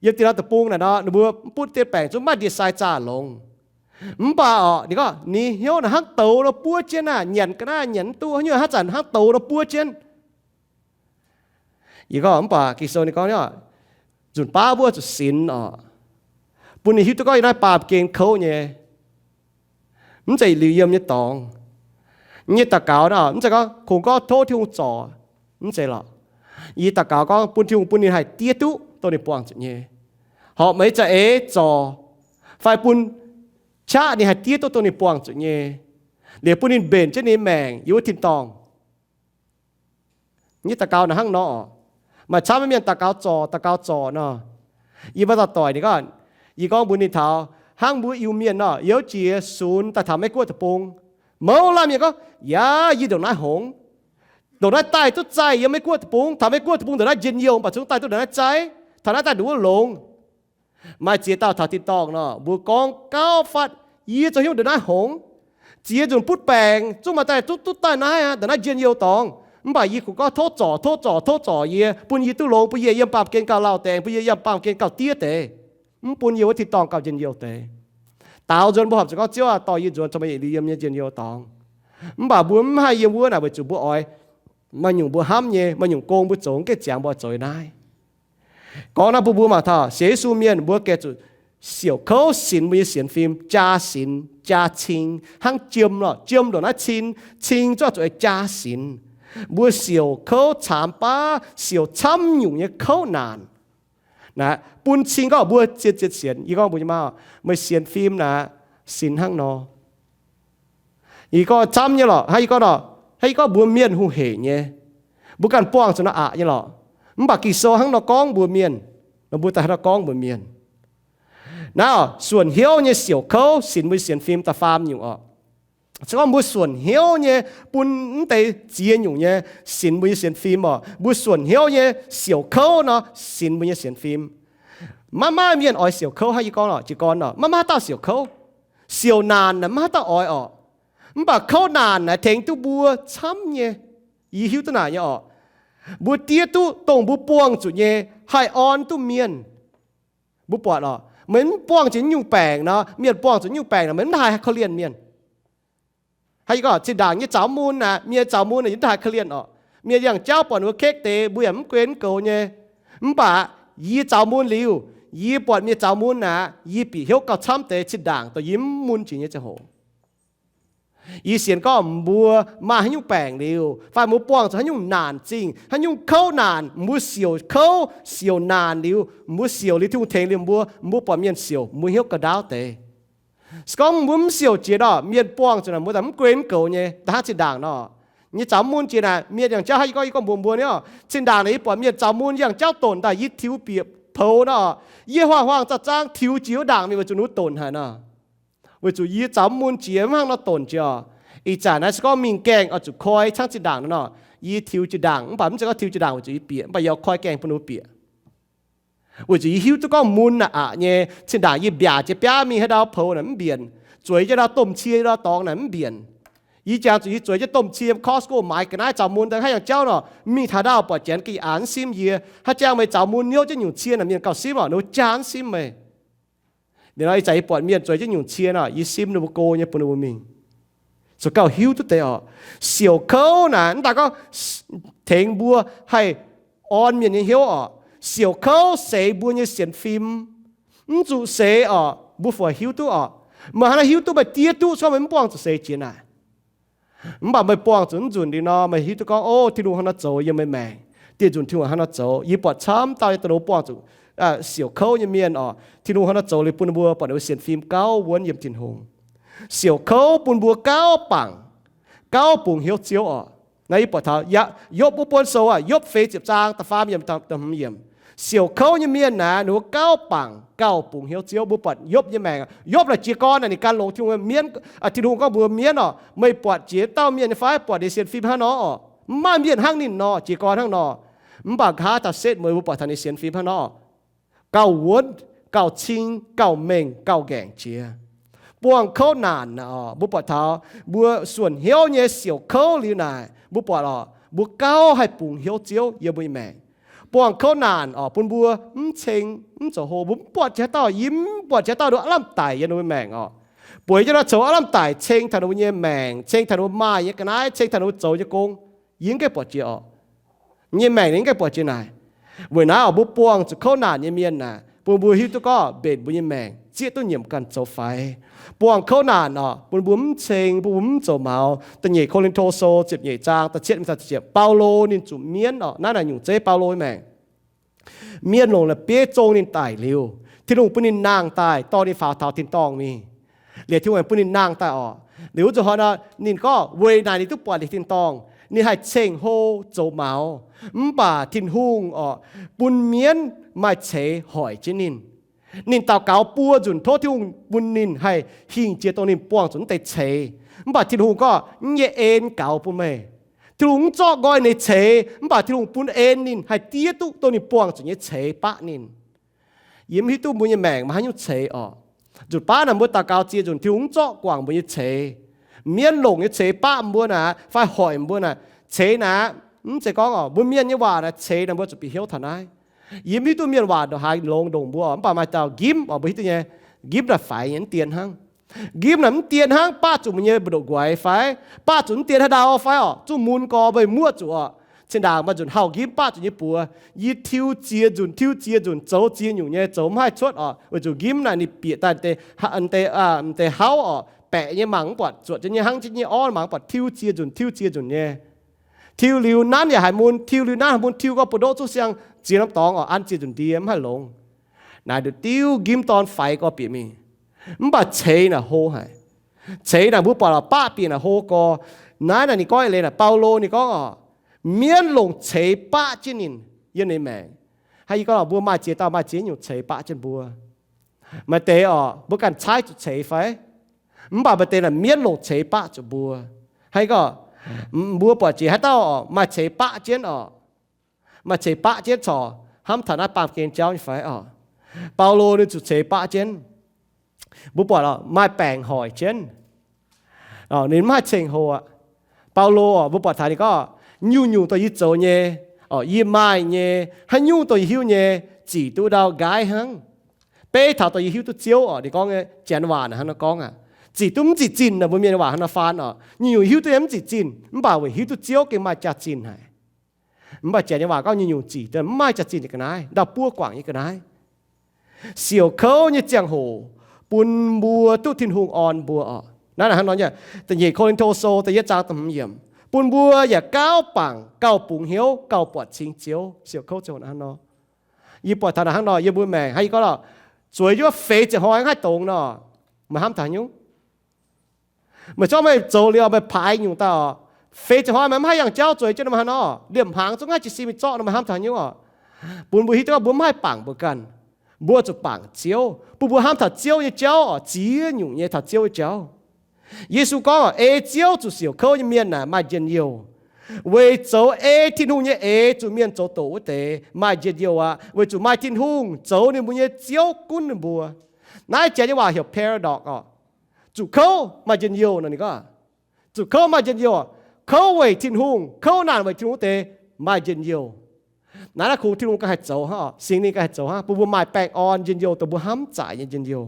yiem dinh ndau deic-bung naaic nor, ninh mbuo mv butv deix baengc zungv maaih ndie-sai zaah longx. Mv baac oc, ninh gorngv ninh hnyouv naaic hnangv douz nor buov jienv aqv, nyanc ga'naaiv nyanc mv duqv, haaix nyungc haaix zanc hnangv douz nor buov jienv. Yie gorngv, mv baac Ging-Sou ninh gorngv, nzunc baav mbuo zuqc sinx oc, bun ninh hiuv duqv gorngv yiem naaiv baamh gen kouv nyei, mv zeiz liuz yiem nyei dorngx. Yie nyei daux gaux naaic, mv zeiz gorngv kungx gorngv tov Tin-Hungh zorc, mv zeiz lorqc. Yie daux gaux gorngv bun Tin-Hungh bun ninh haih diev duqv dongh ninh buangh zuqc nyei, horpc meih nyei za'eix zorc, fai bun qaqv ninh haih diev duqv dongh ninh buangh zuqc nyei, liuz bun ninh mbenc jienv ninh nyei maengc yiem wuov tin-dorngh. Yie daux gaux naaic hnangv nor oc. Maaih camv mienh daux gaux zorc, daux gaux zorc nor. Yie mbuo dauh doic ninh gorngv, yie gorngv mbuox ninh taux hnangv mbuo Iu-Mienh nor, youz jiex sunx daaih taux Meiv-Guoqv deic-bung, mouz laanh mienh gorngv, yaac yie ndongc naaiv hngongx, ndongc naaiv daaih duqv zaih yiem Meiv-Guoqv deic-bung, taux Meiv-Guoqv deic-bung ndongc naaiv njien-youh, mv baac zungv daaih duqv ndongc naaiv zaih, taux naaiv daaih ndongc wuov longx. Maaih ziex dauh taux tin-dorngh nor, mbuo gorngv gauh fatv, yie zoux hnyouv ndongc naaiv hngongx. Ziex nzunc butv baengc zungv maaih daaih duqv, duqv daaih naaiv aqv, ndongc naaiv njien-youh dorngx. Mv baac yie kungx gorngv tov zorc, tov zorc, tov zorc yie, bun yie duqv longx, bun yie yiem baamh gen gauh lauh deix, bun yie yiem baamh gen gauh diev deix, mv bun yie wuov tin-dorngh gauh njien-youh deix. Daaux nzuonx mbuo horpc zuqc gorngv, Ziouv aah, dorh yie nzuonx taux meih yietc liuz yiem nyei njien-youh dorngx. Mv baac mbuo mv haih yiem wuov naaic weic zuqc mbuo oix maaih nyungc mbuo hnamv nyei, maaih nyungc gong mbuo zoux, mv gaengh ziangx mbuo oix zoux naaiv. Gorngv naaiv bun mbuo mangc taux sienx Yesu mienh mbuo gengh zuqc siouc kouv sinx mbuo nyei sienx fim, jaa sinx jaa cing hnangv jiem lorqc. Jiem ndongc naaiv cin, cing zuqc zuqc jaa sinx. Mbuo siouc kouv caamx baav, siouc camv nyungc nyei kouv naanc, naaic bun cing gorngv mbuo zien-zien sienx. Yie gorngv mbuox nyei maa, meih sienx fim naaic, sinx hnangv nor. Yie gorngv camv nyei lorqc. Hnangv yie gorngv nor, hnangv yie gorngv mbuo mienh hungh heic nyei, mbuo ganh buangh zuqc nor aqc nyei lorqc. Mv baac Ging-Sou hnangv nor gorngv mbuox mienh, nor mbuo daaih hnangv nor gorngv mbuox mienh. Naaiv oc, suonc hnyouv nyei siouc kouv sinx mbuo nyei sienx fim da'faam nyungc oc. Se gorngv mbuo suonc hnyouv nyei bun mv deix ziex nyungc nyei sinx mbuo nyei sienx fim oc, mbuo suonc hnyouv nyei siouc kouv nor, sinx mbuo nyei sienx fim. Maiv maaih mienh oix siouc kouv, hnangv yie gorngv lorqc, jiez gorn oc, maiv maaih haaix dauh siouc kouv. Siouc naanc naaic maiv maaih haaix dauh oix oc. Mv baac kouv naanc naaic tengx duqv mbuo camv nyei. Yie hiuv duqv naaic nyei oc. Mbuo diev duqv dongh mbuo buangh zuqc nyei, haih orn duqv mienh. Mbuo buatc oc, meih mv buangh zuqc nyungc baengc nor, mienh buangh zuqc nyungc baengc nor, meih mv haih korv-lienh mienh. Hnangv yie gorngv, zinh ndaangc nyei zaux mun naaic, mienh zaux mun naaic, yie mv haih korv-lienh oc. Mienh yangh jauv buatc ninh mbuo kekv deix, mbuo yaac mv guen mv goux nyei. Mv baac yie zaux mun liuz, yie buatc mienh zaux mun aqv, yie bieqc hnyouv gauh camv deix zinh ndaangc dongh yie mv mun jiex nyei ziangh hoc. Yie sienx gorngv mbuo maaih haaix nyungc baengc liuz, fai mbuo buangh zuqc haaix nyungc naanc zingh, haaix nyungc kouv naanc, mbuo siouc kouv siouc naanc liuz, mbuo siouc liuz Tin-Hungh tengx liuz mbuo, mbuo buatc mienh siouc, mbuo hnyouv ga'ndaauv deix. Se gorngv mbuo mv siouc jiex nor, mienh buangh zuqc naaic mbuo daaih mv guen mv goux nyei, da'hnangv zinh ndaangc nor. Yie zaux mun jiex naaic, mienh yangh jauv haiz yie gorngv, yie gorngv mbuox mbuo ni, zinh ndaangc naaic yie buatc mienh zaux mun yangh jauv donc daaih, yie tiux bieqc poux nor, yie huaang-huaang zaang zaang tiux jiex wuov ndaangc mingh weic zuqc ninh mbuo donc haic nor. Weic zuqc yie zaux mun jiex mv hnangv nor donc jiex oc. Ih zanc naaiv se gorngv mingh gaengh oix zuqc koi camv zinh ndaangc nor, yie tiux jiex ndaangc, mv baac mv zeiz gorngv tiux jiex ndaangc weic zuqc yie bieqc, mv baac yie oix koi gaengh bun ninh mbuo bieqc. Weic zuqc yie hiuv duqv gorngv mun naaic aqc nyei, zinh ndaangc yie mbiaac jiex biaav mingh haaix ndau poux naaic mv mbienc, zueiz jienv ndau domh cie ndau dorngx naaic mv mbienc. Yie jangx zuqc yie zueiz jienv domh cie yiem Costco maaiz ga'naaiv zaux mun, daaih haaix yangh jauv nor, mingh taux ndau buatc janx ga'naaiv mv simv yie. Haaix jangx meih zaux mun hnyouv jienv nyungc cie naaic mienh gauh simv oc, ninh mbuo jaa mv simv meih. Liuz nor ih zanc yie buatc mienh zueiz jienv nyungc cie nor, yie simv ninh mbuo go nyei bun ninh mbuo mingh. Zuqc gauh hiuv duqv deix oc. Siouc kouv naaic mv daaih gorngv tengx mbuo haih orn mienh nyei hnyouv oc. Siouc kouv seix mbuo nyei sienx fim. Mv zuqc seix oc, mbuo fungc hiuv duqv oc. Meih hnangv naaiv hiuv duqv meih diev duqv se gorngv meih mv buangh zuqc seix jiex naaic. Mv baac meih buangh zuqc mv nzunc liuz nor, meih hiuv duqv gorngv, o, Tin-Hungh hnangv nor zoux yiem meih maengc. Dieh nzunc Tin-Hungh hnangv nor zoux. Yie buatc camv dauh nyei da'nov buangh zuqc siouc kouv nyei mienh oc, Tin-Hungh hnangv nor zoux liuz bun ninh mbuo buatc ninh mbuo sienx fim gauh wuonv yiem Tin-Hungh. Siouc kouv bun mbuo gauh bangc, gauh bungx hnyouv Ziouv oc. Naaiv yie buatc taux Yopv wuov buonv sou aac, Yopv feix ziepc zaang da'faam yiemc, da'hmz yiemc. Siouc kouv nyei mienh naaic ninh mbuo gauh bangc gauh bungx hnyouv Ziouv. Mbuo buatc Yopv nyei maengc, Yopv naaic jiez gorn naaic ninh gan longx Tin-Hungh mienv. Tin-Hungh gorngv mbuox mienv oc, meih buatc jiex dauh mienh nyei fai? Buatc ninh sienx fim hnangv nor oc. Mv maaih mienh hnangv ninh nor, jiez gorn hnangv nor. Mv baac nqa'haav taux setv mueiz mbuo buatc taux ninh sienx fim hnangv nor, gauh wuonv, gauh cing, gauh mengh, gauh nqaengc jiex. Buangh kouv naanc naaic oc, mbuo buatc taux mbuo suonc hnyouv nyei siouc kouv liuz naaic, mbuo buatc oc, mbuo gauh haih bungx hnyouv Ziouv yiem mbuo nyei maengc. Buangh kouv naanc oc, bun mbuo mv ceng mv zoux hlo. Mbuo mv buatc jiex haaix dauh, yie mv buatc jiex haaix dauh nduov aav lamh daic yiem ninh mbuo maengc oc. Bueix jienv nor zoux aav lamh daic ceng taux ninh mbuo nyei maengc, ceng taux ninh mbuo maaih nyei ga'naaiv, ceng taux ninh mbuo zoux nyei gong. Yie mv gaengh buatc jiex oc. Nyei maengc ninh mv gaengh buatc jiex naaic. Weic naaiv oc, mbuo buangh zuqc kouv naanc nyei mienh naaic, bun mbuo hiuv duqv gorngv mbenc mbuo nyei maengc zieqv duqv nyiemc ganh zoux faix. Buangh kouv naanc oc, bun mbuo mv ceng, bun mbuo mv zoux maux. Da'nyeic Ko^lin^to Sou ziepc nyeic zaang da'cietv mingh da'ziepc, Baulo ninh zuqc mienv oc. Naaiv naaic nyungc zeiv Baulo nyei maengc. Mienh longc la'bieiv zong ninh daic liuz, Tin-Hungh bun ninh nangh daaih dorh ninh faaux taux tin-dorngh mingh. Liuz Tin-Hungh aengx bun ninh nangh daaih oc. Liuz wuov zuqc hnoi nor, ninh gorngv weic naaic ninh duqv buatc liuz tin-dorngh, ninh haih ceng hlo zoux maux. Mv baac Tin-Hungh oc, bun mienv maaih ceix hoic jienv ninh. Ninh daux gaux buo nzunc tov Tin-Hungh bun ninh haih hingh jiex dongh ninh buangh zuqc naaiv deix ceix. Mv baac Tin-Hungh gorngv, mv nyei en gaux bun meih. Tin-Hungh mv zorqv nqoi ninh ceix, mv baac Tin-Hungh bun en ninh haih diev duqv dongh ninh buangh zuqc nyei ceix baqv ninh. Yie mv hiuv duqv mbuo nyei maengc maaih haaix nyungc ceix oc. Nzunc baav naaic mbuo daux gaux ziex nzunc, Tin-Hungh mv zorqv guangc mbuo nyei ceix. Mienv longc nyei ceix baqv mbuo naaic, fai hoic mbuo naaic, ceix naaic, mv zeiz gorngv oc, mbuo mienh nyei waac naaic ceix naaic mbuo zuqc bieqc hnyouv taux naaiv. Yie mv hiuv duqv mienh waac ndongc haaix longx ndongc mbuo oc, mv baac maaih dauh njimv oc, mbuo hiuv duqv nyei, njimv naaic faix nyei, mv dien hnangv. Njimv naaic mv dien hnangv, baqv zuqc mbuo nyei mbu'ndongx nquaix fai? Baqv zuqc mv dien haaix ndau fai oc? Zuqc mun gorx meih muoqv zuqc oc. Cin-ndaangc maaih nzunc hauh njimv baqv zuqc nyei buoz. Yie tiuv ziex nzunc, tiuv ziex nzunc, zoux ziex nyungc nyei, zoux mv haih cuotv oc. Weic zuqc njimv naaic ninh bieqc daaih deix, deix, deix hauv oc, baeqc nyei mangc mv buatc, zuotc jienv nyei hnangv jienv nyei orv mangc mv buatc, tiuv ziex nzunc, tiuv ziex nzunc nyei. Tiuv liuz nanv yaac haiz mun, tiuv liuz nanv haiz mun, tiuv gorx buoz-ndoqv zuqc siang ziex norm dorngx oc, an ziex nzunc ndie mv haih longx. Naaic nduqc diuv njimv dorn faix gorx bieqc mingh. Mv baac ceix naaic hlo haic. Ceix naaic mbuo buatc oc, baqv bieqc naaic hlo gorx. Naaiv naaic ninh gorngv eix leiz naaic, Baulo ninh gorngv oc, mienv longc ceix baqv jienv ninh yiem ninh maengc. Hnangv yie gorngv oc, mbuo maaih ziex dauh maaih ziex nyungc ceix baqv jienv mbuo. Maaih deix oc, mbuo ganh caaiv zuqc ceix fai? Mv baac maaih deix naaic mienv longc ceix baqv zuqc mbuo. Hnangv gorngv mbuo buatc jiex haaix dauh oc, maaih ceix baqv jienv oc, maaih ceix baqv jienv corc hnamv taux naaiv baamh gen jauv nyei fai oc? Baulo ninh zuqc ceix baqv jienv. Mbuo buatc oc, maaih baengc hoic jienv. Ninh mv haih ceng hlo aqv. Baulo oc, mbuo buatc taux ninh gorngv, nyungc-nyungc dongh yie zoux nyei, oc, yie maaih nyei, haaix nyungc dongh yie hiuv nyei, zic duqv ndau nqaaiv hnangv. Beiv taux dongh yie hiuv duqv Ziouv oc, ninh gorngv nyei janx waac naaic hnangv nor gorngv aqv. Zic duqv mv zic zinh naaic, mbuo mienh waac hnangv nor faan oc. Nyungc-nyungc hiuv duqv yaac mv zic zinh, mv baac weic hiuv duqv Ziouv gengh maaih jaax-zinh haic. Mv baac janx nyei waac gorngv nyungc-nyungc zic, mv maaih jaax-zinh nyei ga'naaiv, ndau-buov guangc nyei ga'naaiv. Siouc kouv nyei ziangh hoc bun mbuo duqv Tin-Hungh orn mbuo oc. Naaiv hnangv nor nyei, da'nyeic Ko^lin^to Sou da'yietv zaang da'hmz yiemc, bun mbuo yaac gauh bangc, gauh bungx hnyouv, gauh buatc cing Ziouv. Siouc kouv ziangh hoc hnangv nor. Yie buatc taux naaic hnangv nor, yie mbuo maengc hnangv yie gorngv lorqc, zueiz jienv feix ziepc hnoi mv haih dongz nor, meih hnamv taux nyungc? Meih zorqv meih zoux liuz meih paaix nyungc daaih oc, feix ziepc hnoi meih mv haih yangh jauv, zueiz jienv nor meih hnangv nor, liemh hnaangx zungv mv haih jiez sin mingh zorqv nor meih hnamv taux nyungc oc? Bun mbuo hiuv duqv gorngv mbuo mv haih bangc mbuo ganh, mbuo zuqc bangc Ziouv, bun mbuo hnamv taux Ziouv nyei jauv oc, ziex nyungc nyei taux Ziouv nyei jauv. Yesu gorngv, ei Ziouv zuqc siouc kouv nyei mienh naaic maaih njien-youh. Weic zoux ei Tin-Hungh nyei eix zuqc mienh zoux doqc wuov deix maaih njien-youh aqv, weic zuqc maaih Tin-Hungh zoux ninh mbuo nyei Ziouv gunv ninh mbuo. Naaiv janx nyei waac heuc paradox oc. Zuqc kouv maaih njien-youh nor ninh gorngv, zuqc kouv maaih njien-youh. Kouv weic Tin-Hungh, kouv naanc weic Tin-Hungh wuov deix maaih njien-youh. Naaiv, naaiv kungx Tin-Hungh ganh haih zoux hnangv oc, Singx Lingh ganh haih zoux hnangv, bun mbuo maaih baengh orn njien-youh, dongh mbuo hnamv zaqc nyei njien-youh.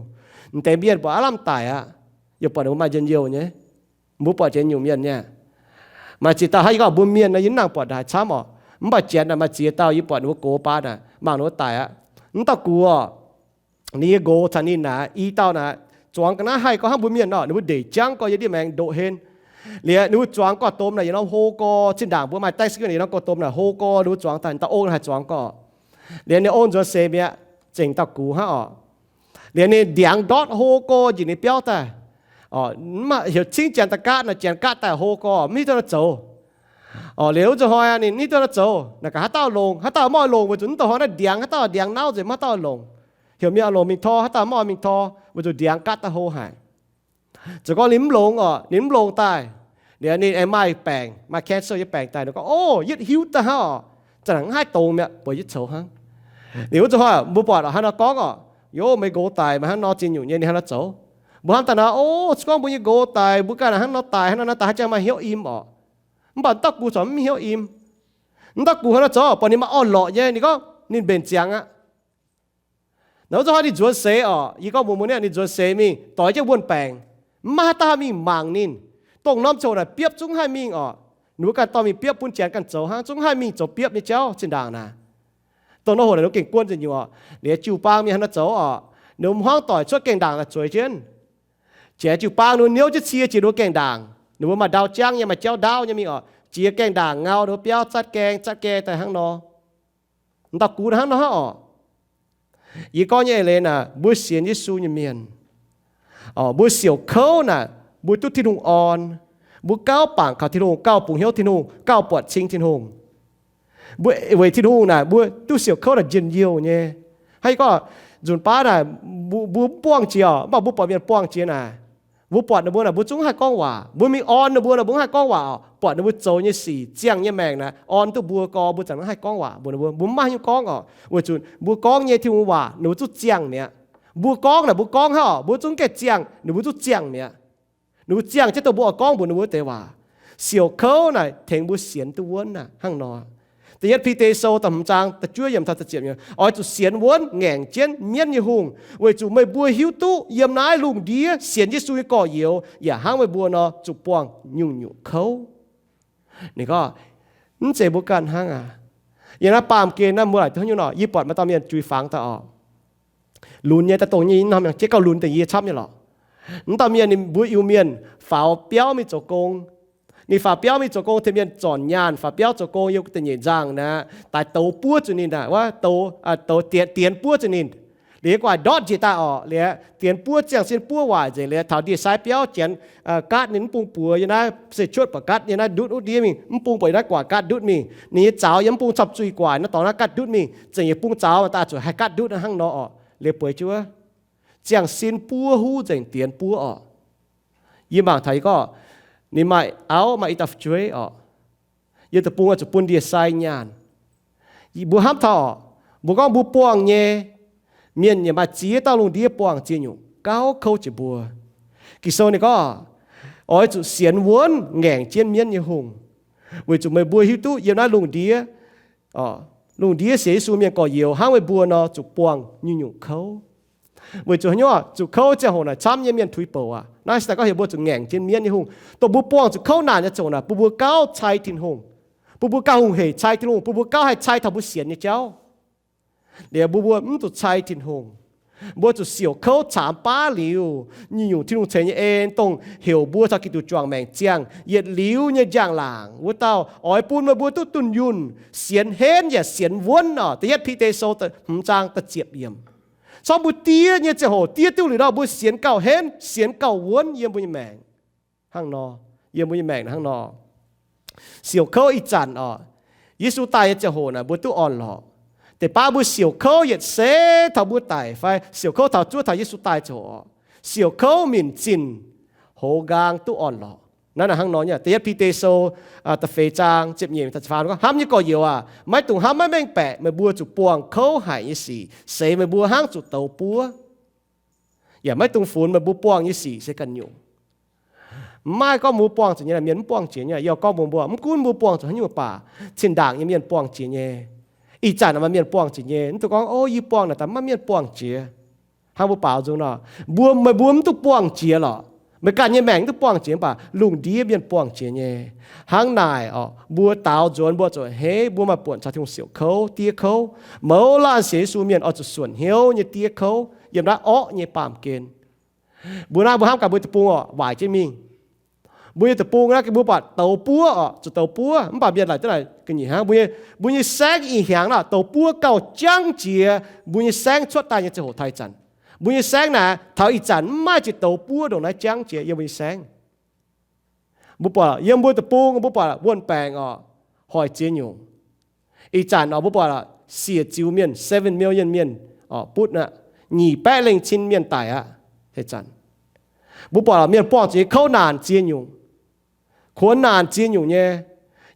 M'deix mienh buatc aav lamh daic aqv, yaac buatc ninh mbuo maaih njien-youh nyei. Mbuo buatc janx nyungc mienh nyei, maaih ziex dauh hnangv yie gorngv mbuo mienh nor yie mv nangc buatc ndaaix camv oc. Mv baac janx naaic maaih ziex dauh yie buatc ninh mbuo gox baan naaic, mangc ninh mbuo daic aqv. Mv dauh gux oc, ninh nyei nqox caux ninh naaic i dauh naaic, zuangx ga'naaiv haih gorngv hnangv mbuo mienh nor, ninh mbuo ndeic jangv gorx yiem ndiev maengx ndoqv hen. Liuz ninh mbuo zuangx gorx-domh naaic yietc norm hlo gorx, zinh ndaangc mbuo maaih Thanksgiving yietc norm gorx-domh naaic hlo gorx, ninh mbuo zuangx daaih, dauh ong haih zuangx gorx. Liuz ninh ong nzuonx seix mi'aqv, zengc dauh gux hnangv oc. Liuz ninh ndiangx ndortv hlo gorx njiec ninh biauv daaih. Heuc cingv janx daaih gaatv, naaic janx gaatv daaih hlo gorx, mv hiuv duqv nor zoux. Liuz wuov nzunc hnoi ninh mv hiuv duqv nor zoux, naaic gaax haaix dauh longx, haaix dauh mv oix longx, weic zuqc mv dongh hnoi naaiv ndiangx, haaix dauh ndiangx nauv nzengc, mv haaix dauh longx. Heuc mienh oix longx mingh tor, haaix dauh mv oix mingh tor, weic zuqc ndiangx gaatv daaih hlo haic. Zoux gorngv ninh mv longx oc, ninh mv longx daaih, liuz ninh aengx maaih baengc, maaih cancer nyei baengc daaih, ninh gorngv, o, yietv hiuv daaih hnangv oc, za'gengh mv haih dongz mi'aqv, bueix jienv coux hnangv. Liuz wuov nzunc hnoi mbuo buatc hnangv nor gorngv oc, yov, meih nqox daic, meih hnangv nor ziex nyungc nyei, ninh hnangv nor zoux. Mbuo hnamv daaih nor, o, se gorngv mbuo nyei nqox daic, mbuo ganh hnangv nor daic, hnangv nor daic, haaix jangx maaih hnyouv im oc. Mv baac mv dauh gux corc mv hnyouv im. Mv dauh gux hnangv nor zoux, buatc ninh maaih orn-lorqc nyei, ninh gorngv ninh mbenc ziangx aqv. Naaiv wuov nzunc hnoi ninh nzuonx seix oc, yie gorngv mbuox mbuo nyei, ninh nzuonx seix mingh doix jienv wuonh baengc, mv maaih haaix dauh haih mingh mangc ninh. Dongh norm ziangh hoc naaic biopv zungv haih mingh oc. Ninh mbuo ganh dorh mingh biopv bun janx ganh zoux hnangv, zungv haih mingh zoux biopv nyei jauv zinh ndaangc naaic. Dongh norm hoc naaic ninh mbuo gengh buonv nzengc nyungc oc. Liuz jiu-baang mingh hnangv nor zoux oc, ninh mbuo hmuangv doic cuotv gaengh ndaangc daaih zueiz jienv. Janx jiu-baang ninh mbuo niouv jienv cie jiex ninh mbuo gaengh ndaangc. Ninh mbuo maaih ndau jangv nyei, maaih jauv ndaauv nyei mingh oc, jiex gaengh ndaangc ngau ninh mbuo biauv, zatv gaeng zatv gaeng daaih hnangv nor. Mv dauh gux hnangv nor hnangv oc. Yie gorngv nyei eix leiz naaic, mbuo sienx Yesu nyei mienh, mbuo siouc kouv naaic, mbuo duqv Tin-Hungh orn. Mbuo gauh bangc kaux Tin-Hungh, gauh bungx hnyouv Tin-Hungh, gauh buatc cing Tin-Hungh. Mbuo weic Tin-Hungh naaic, mbuo duqv siouc kouv naaic njien-youh nyei. Hnangv yie gorngv, nzunc baav naaic, mbuo mv buangh jiex oc, mv baac mbuo buatc mienh buangh jiex naaic, mbuo buatc ninh mbuo naaic, mbuo zungv haih gorngv waac. Mbuo mingh orn ninh mbuo naaic, mbuo mv haih gorngv waac oc. Buatc ninh mbuo zoux nyei sic, ziangh nyei maengc naaic, orn duqv mbuo gorx, mbuo za'gengh mv haih gorngv waac mbuox ninh mbuo. Mbuo mv maaih haaix nyungc gorngv oc, weic zuqc mbuo gorngv nyei Tin-Hungh waac ninh mbuo zungv ziangh mi'aqv. Mbuo gorngv naaic, mbuo gorngv hnangv oc, mbuo zungv gaengh ziangh, ninh mbuo zungv ziangh mi'aqv. Ninh mbuo ziangh jienv dongh mbuo oix gorngv mbuox ninh mbuo deix waac. Siouc kouv naaic tengx mbuo sienx duqv wuonv naaic hnangv nor. Da'yietv Bide Sou da'hmz zaang da'juov yiemc taux da'ziepc yiemc, oix zuqc sienx wuonv ngaengc jienv mienv nyei hungh, weic zuqc meih mbuo hiuv duqv yiem naaiv lungh ndiev sienx Yesu nyei gorx-youz yaac hnangv meih mbuo nor zuqc buangh nyungc-nyungc kouv. Ninh gorngv, mv zeiz mbuo ganh hnangv aqv. Yiem naaiv baamh gen naaiv mbuo laaic duqv haaix nyungc nor, yie buatc maaih dauh mienh jui fangx daaih oc. Lunx nyei, daaih dongh nyei norm yangh jiex gauh lunx deix yie camv nyei lorqc. Mv dauh mienh ninh mbuo Iu-Mienh faaux biauv mingh zoux gong. Ninh faaux biauv mingh zoux gong, tengx mienh zornc nyaanh faaux biauv zoux gong yiem da'nyeic nzangh naaic, daaih douz buov zuqc ninh naaic, wuov douz, douz dienx, dienx buov zuqc ninh. Liuz gu'nguaaic ndortv njiec daaih orqc, liuz dienx buov ziangh sin buov waaic nzengc, liuz taux ndie-sai biauv janx gaatv ninh mv bung buoz yiem naaiv se cuotv buatc gaatv yiem naaiv ndutv wuov ndiev mingh, mv bung buatc yiem naaiv guaac gaatv ndutv mingh. Ninh nyei zaux yaac mv bung camv zuih guaac naaiv dorngx naaiv gaatv ndutv mingh, zengc yietc bung zaux daaih zuqc haih gaatv ndutv hnangv nor orqc. Liuz bueix jienv wuov, ziangh sin buov huv nzengc dienx buov orqc. Yie mangc taux yie gorngv, ninh maaih auv maaih i dauh fu'jueiv orqc. Yiem deic-bung oix zuqc bun ndie-sai nyaanh. Mbuo hnamv taux orqc, mbuo gorngv mbuo buangh nyei, mienh yaac maaih ziex dauh lungh ndiev buangh ziex nyungc gauh kouv jiex mbuo. Ging-Sou ninh gorngv, oix zuqc sienx wuonv ngaengc jienv mienv nyei hungh, weic zuqc meih mbuo hiuv duqv yiem naaiv lungh ndiev, lungh ndiev sienx Yesu mienh gorx-youz hnangv meih mbuo nor zuqc buangh nyungc-nyungc kouv. Weic zuqc haaix nyungc? Zuqc kouv ziangh hoc naaic camv nyei mienh tuix bouc aqv. Naaiv se daaih gorngv heuc mbuo zuqc ngaengc jienv mienv nyei hungh. Dongh mbuo buangh zuqc kouv naanc nyei ziangh hoc naaic, bun mbuo gauh cai Tin-Hungh. Bun mbuo gauh hungh heic cai Tin-Hungh, bun mbuo gauh haih cai taux mbuo sienx nyei jauv. Liuz mbuo, mbuo mv zuqc cai Tin-Hungh. Mbuo zuqc siouc kouv caamx baav liuz, nyungc-nyungc Tin-Hungh ceix nyei en, dongh heuc mbuo caux Giduc juangc maengc ziangh yietc liuz nyei njang-laangc wuov dauh, oix bun meih mbuo duqv dunh yunh, sienx henv yaac sienx wuonv oc. Da'yietv Bide Sou hmz zaang da'ziepc yiemc. Corc mbuo diev nyei ziangh hoc, diev duqv liuz nor, mbuo sienx gauh henv, sienx gauh wuonv yiem mbuo nyei maengc hnangv nor. Yiem mbuo nyei maengc hnangv nor. Siouc kouv ih zanc oc, Yesu daaih nyei ziangh hoc naaic mbuo duqv orn-lorqc. Deix baav mbuo siouc kouv yietc seix taux mbuo daic fai siouc kouv taux zuov taux Yesu daaih ziangh hoc oc, siouc kouv minc zinh, hoz nqaang duqv orn-lorqc. Naaiv hnangv nor nyei. Da'yietv Bide Sou da'feix zaang ziepc nyeic, hnamv nyei gorx-youz aac, maiv dungx hnamv maiv mengh baeqc meih mbuo zuqc buangh kouv haic nyei sic, seix meih mbuo hnangv zuqc douz buov. Yaac maiv dungx funx meih mbuo buangh nyei sic se ganh nyungc. Mv maaih gorngv mbuo buangh zuqc nyei, mienh mv buangh jiex nyei. Yie gorngv mbuox mbuo, mv gunv mbuo buangh zuqc haaix nyungc baac, zinh ndaangc nyei mienh buangh jiex nyei. Ih zanc maaih mienh buangh jiex nyei. Mv dungx gorngv, o, yie buangh naaic daaih maiv mienh buangh jiex. Hnangv mbuo baaux nzung nor, mbuo, meih mbuo mv duqv buangh jiex lorqc. Meih ganh nyei maengc mv duqv buangh jiex mv baac lungh ndiev mienh buangh jiex nyei. Hnangv naaic oc, mbuo daaux nzuonx mbuo zuqc a'hneiv, mbuo maaih buonc caux Tin-Hungh siouc kouv, diev kouv. Mouz laanh sienx Yesu mienh oix zuqc suonc hnyouv nyei diev kouv yiem naaiv orqv nyei baamh gen. Mbuo naaiv mbuo hnamv gaax mbuo deic-bung oc, waaic jienv mingh. Mbuo nyei deic-bung naaiv mbuo buatc douz buov oc, zuqc douz buov, mv baac mienh laaic duqv naaic ga'nyiec hnangv. Mbuo nyei, mbuo nyei saengv ih hnyangx naaic douz buov gauh jangv jiex mbuo nyei saengv cuotv daaih nyei ziangh hoc taux ih zanc. Mbuo nyei saengv naaic taux ih zanc mv maaih ziex douz buov ndongc naaiv jangv jiex yiem mbuo nyei saengv. Mbuo buatc yiem mbuo deic-bung mbuo buatc wuon-baengc oc, hoic ziex nyungc. Ih zanc oc mbuo buatc siec ziux mienh seven million mienh oc, butv aqv, nyic baeqv lengh cin mienh daic aqv. Ih zanc mbuo buatc mienh buangh zuqc nyei kouv naanc ziex nyungc, kuonx naanc ziex nyungc nyei.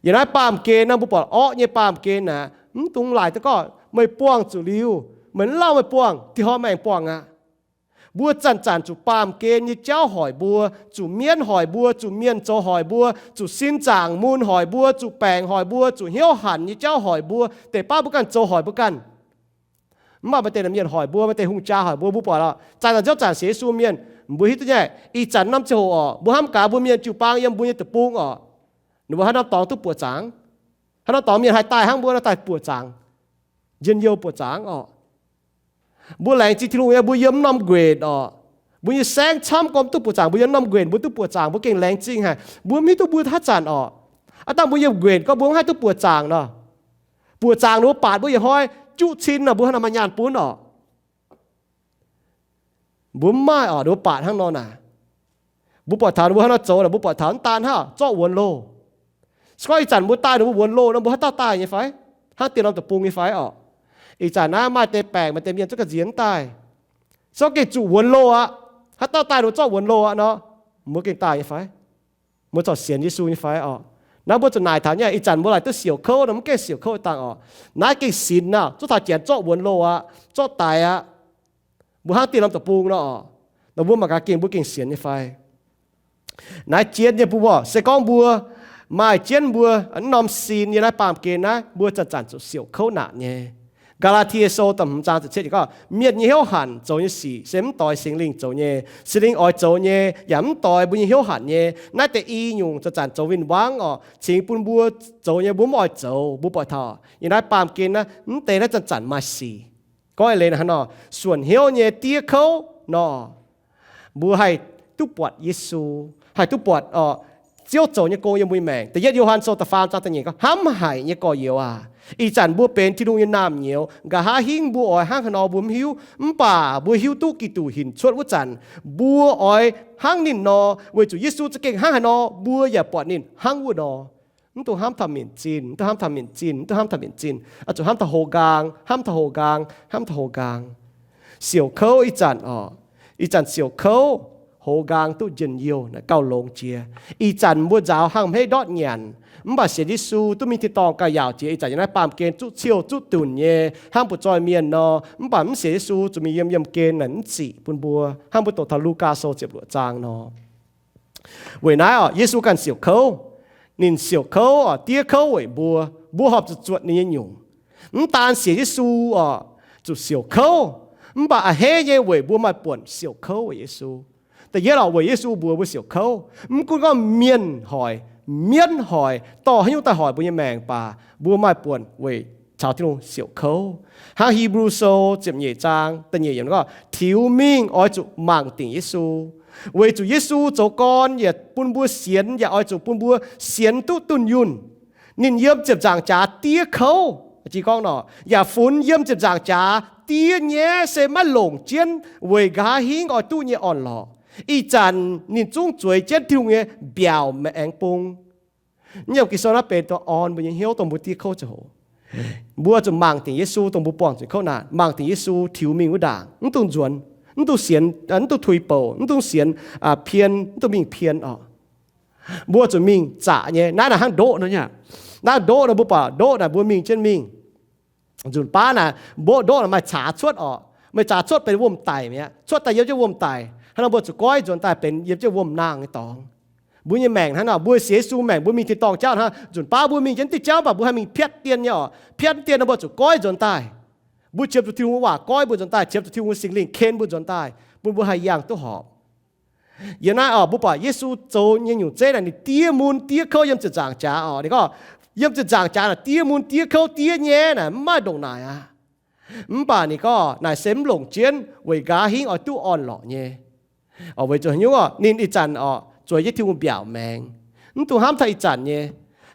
Yiem naaiv baamh gen naaiv mbuo buatc orqv nyei baamh gen aqv. Mv dungx laaic duqv gorngv meih buangh zuqc liuz, meih mv lauh meih buangh, dih hnoi maengx buangh aqv. Mbuo zanc-zanc zuqc baamh gen nyei jauv hoic mbuo, zuqc mienv hoic mbuo, zuqc mienh zoux hoic mbuo, zuqc sin zaangc mun hoic mbuo, zuqc baengc hoic mbuo, zuqc hnyouv hanc nyei jauv hoic mbuo, deix baav mbuo ganh zoux hoic mbuo ganh. Mv baac maaih deix naaic mienh hoic mbuo, maaih deix hungh jaa hoic mbuo, mbuo buatc oc, zanc-zanc ziouv zanc sienx Yesu mienh, mbuo hiuv duqv nyei. Ih zanc norm ziangh hoc oc, mbuo hnamv gaax mbuo mienh jiu-baang yiem mbuo nyei deic-bung oc, ninh mbuo haaix norm dorngx duqv buoqc zaangc? Haaix norm dorngx mienh haih daaih hnangv mbuo nor daaih buoqc zaangc, njien-youh buoqc zaangc oc. Mbuo laengz zingh Tin-Hungh nyei, mbuo yiem mv norm nquenc oc. Mbuo nyei saengv camv gormx duqv buoqc zaangc, mbuo yiem norm nquenc mbuo duqv buoqc zaangc, mbuo gengh laengz zingh haic. Mbuo mv hiuv duqv mbuo haaix zanc oc. Aav dangh mbuo yiem nquenc gorngv mbuo mv haih duqv buoqc zaangc nor, buoqc zaangc ninh mbuo baatc mbuo yietc hnoi juqv cin nor, mbuo haaix nor maaih nyaanh bun oc? Mbuo mv maaih oc, ninh mbuo baatc hnangv nor naaic. Mbuo buatc taux ninh mbuo hnangv nor zoux naaic, mbuo buatc taux mv daan hnangv zorqv wuonx loh. Se gorngv ih zanc mbuo daaih ninh mbuo wuonx loh nor, mbuo haaix dauh daaih nyei fai? Hnangv dieh norm deic-bung nyei fai oc? Ih zanc naaiv maaih deix baengc, maaih deix mienh zungv ga'nziex mv daaih. Se gorngv gengh zuqc wuonx loh aqv, haaix dauh daaih ninh mbuo zorqv wuonx loh aqv nor, mbuo gengh daaih nyei fai? Mbuo corc sienx Yesu nyei fai oc? Naaiv mbuo zuqc naaic taux nyei. Ih zanc mbuo laaic duqv siouc kouv nor, mv gengh siouc kouv dangh oc. Naaiv gengh sinx aqv, zuov taux janx zorqv wuonx loh aqv, zorqv daic aqv. Mbuo hnangv dieh norm deic-bung nor oc, nor mbuo mangc gaax gengh mbuo gengh sienx nyei fai? Naaiv jienv nyei mbuo, se gorngv mbuo maaih jienv mbuo mv norm sin yiem naaiv baamh gen naaiv, mbuo zanc-zanc zuqc siouc kouv naanc nyei. Gaa^laa^tie Sou da'hmz zaang ziepc cietv gorngv, mienh nyei hnyouv hanc zoux nyei sic se mv doix Singx Lingh zoux nyei. Singx Lingh oix zoux nyei yaac mv doix mbuo nyei hnyouv hanc nyei. Naaiv deix i nyungc zanc-zanc zoux win-wangv oc, cingx bun mbuo zoux nyei mbuo mv oix zoux. Mbuo buatc taux yiem naaiv baamh gen naaiv, mv deix naaiv zanc-zanc maaih sic. Gorngv eix leiz hnangv nor, suonc hnyouv nyei diev kouv nor, mbuo haih duqv buatc Yesu, haih duqv buatc oc, Ziouv zoux nyei gong yiem mbuo nyei maengc. Da'yietv Yo^han Sou da'faam zaang da'nyeic gorngv, hnamv haic nyei gorx-youz aac, ih zanc mbuo benx Tin-Hungh nyei naamh nyouz. Nqa'haav hingv mbuo oix hnangv haaix nor mbuo mv hiuv, mv baac mbuo hiuv duqv Giduc hinc cuotv wuov zanc, mbuo oix hnangv ninh nor, weic zuqc Yesu za'gengh hnangv haaix nor, mbuo yaac buatc ninh hnangv wuov nor. Mv dungx hnamv taux minc zinh, mv dungx hnamv taux minc zinh, mv dungx hnamv taux minc zinh. Oix zuqc hnamv taux houx nqaang, hnamv taux houx nqaang, hnamv taux houx nqaang. Siouc kouv ih zanc oc, ih zanc siouc kouv, houx nqaang duqv njien-youh naaic gauh longx jiex. Ih zanc mbuo nzaaux hnangv hmeiv ndortv nyanc, mv baac sienx Yesu duqv mingh tin-dorngh gauh yaauc jiex. Ih zanc yiem naaiv baamh gen zuqv ciouh zuqv dunc nyei hnangv butv-zoih mienh nor, mv baac mv sienx Yesu zuqc mingh yiem yiemh gen naaic mv zic bun mbuo, hnangv mbuo doqc taux Lugaa Sou ziepc luoqc zaang nor. Weic naaiv oc, Yesu ganh siouc kouv. Ninh siouc kouv oc, diev kouv weic mbuo. Mbuo horpc zuqc zuotc ninh nyei nyungc. Mv daan sienx Yesu oc, zuqc siouc kouv, mv baac a'hneiv nyei weic mbuo maaih buonc siouc kouv weic Yesu. Da'yietv oc, weic Yesu mbuox mbuo siouc kouv. Mv gunv gorngv mienh hoic, mienv hoic, dorh haaix nyungc daaih hoic mbuo nyei maengc baac mbuo maaih buonc weic caux Tin-Hungh siouc kouv. Hnangv Hipv^lu Sou ziepc nyeic zaang da'nyeic yiemc gorngv, tiux mingh oix zuqc mangc dingc Yesu, weic zuqc Yesu zoux gorn yaac bun mbuo sienx, yaac oix zuqc bun mbuo sienx duqv dunh yunh. Ninh yiem ziepc nzaangc jaax diev kouv, jiex gorngv nor, yaac funx yiem ziepc nzaangc jaax diev nyaiv se maiv longc jienv weic nqa'haav hingv oix duqv nyei orn-lorqc. Ih zanc ninh zungv zueiz jienv Tin-Hungh nyei mbiaauc maengx bung. Mv yiem Ging-Sou naaiv benx dongh orn mbuo nyei hnyouv dongh mbuo diev kouv ziangh hoc. Mbuo zuqc mangc dingc Yesu dongh mbuo buangh zuqc kouv naanc, mangc dingc Yesu tiux mingh wuov ndaangc, mv dungx nzuonx, mv dungx sienx, mv dungx tuix bouc, mv dungx sienx pien, mv dungx mingh pien oc. Mbuo zuqc mingh zaqc nyei. Naaiv naaic hnangv ndoqv nor nyei. Naaiv ndoqv nor mbuo buatc ndoqv naaic mbuo mingh jienv mingh. Nzunc baav naaic mbuo ndoqv naaic maaih caax cuotv oc. Maaih caax cuotv benx wuom-daic mi'aqv, cuotv daaih yiem jienv wuom-daic. Hnangv nor mbuo zuqc goiv nzuonx daaih benx yiem jienv wuom-naang nyei dorngx. Mbuo nyei maengc hnangv nor, mbuo sienx Yesu maengc, mbuo mingh tin-dorngh jauv hnangv. Nzunc baav mbuo mingh jienv diuh jauv mv baac mbuo haih mingh piatv dien nyei oc. Piatv dien nor mbuo zuqc goiv nzuonx daaih. Mbuo qiemx zuqc Tin-Hungh nyei waac goiv mbuo nzuonx daaih, qiemx zuqc Tin-Hungh nyei Singx Lingh ken mbuo nzuonx daaih, bun mbuo haih yangh duqv horpc. Yiem naaiv oc, mbuo buatc Yesu zoux nyei nyungc zeiv naaic, ninh diev mun diev kouv yiem ziepc nzaangc jaax oc. Ninh gorngv, yiem ziepc nzaangc jaax naaic diev mun diev kouv diev nyaiv naaic mv maaih ndongc naaic aqv. Mv baac ninh gorngv naaic se mv longc jienv weic nqa'haav hingv oix duqv orn-lorqc nyei. Oc, weic zuqc haaix nyungc oc, ninh ih zanc oc zueiz jienv Tin-Hungh mbiaauc maengx, mv dungx hnamv taux ih zanc nyei.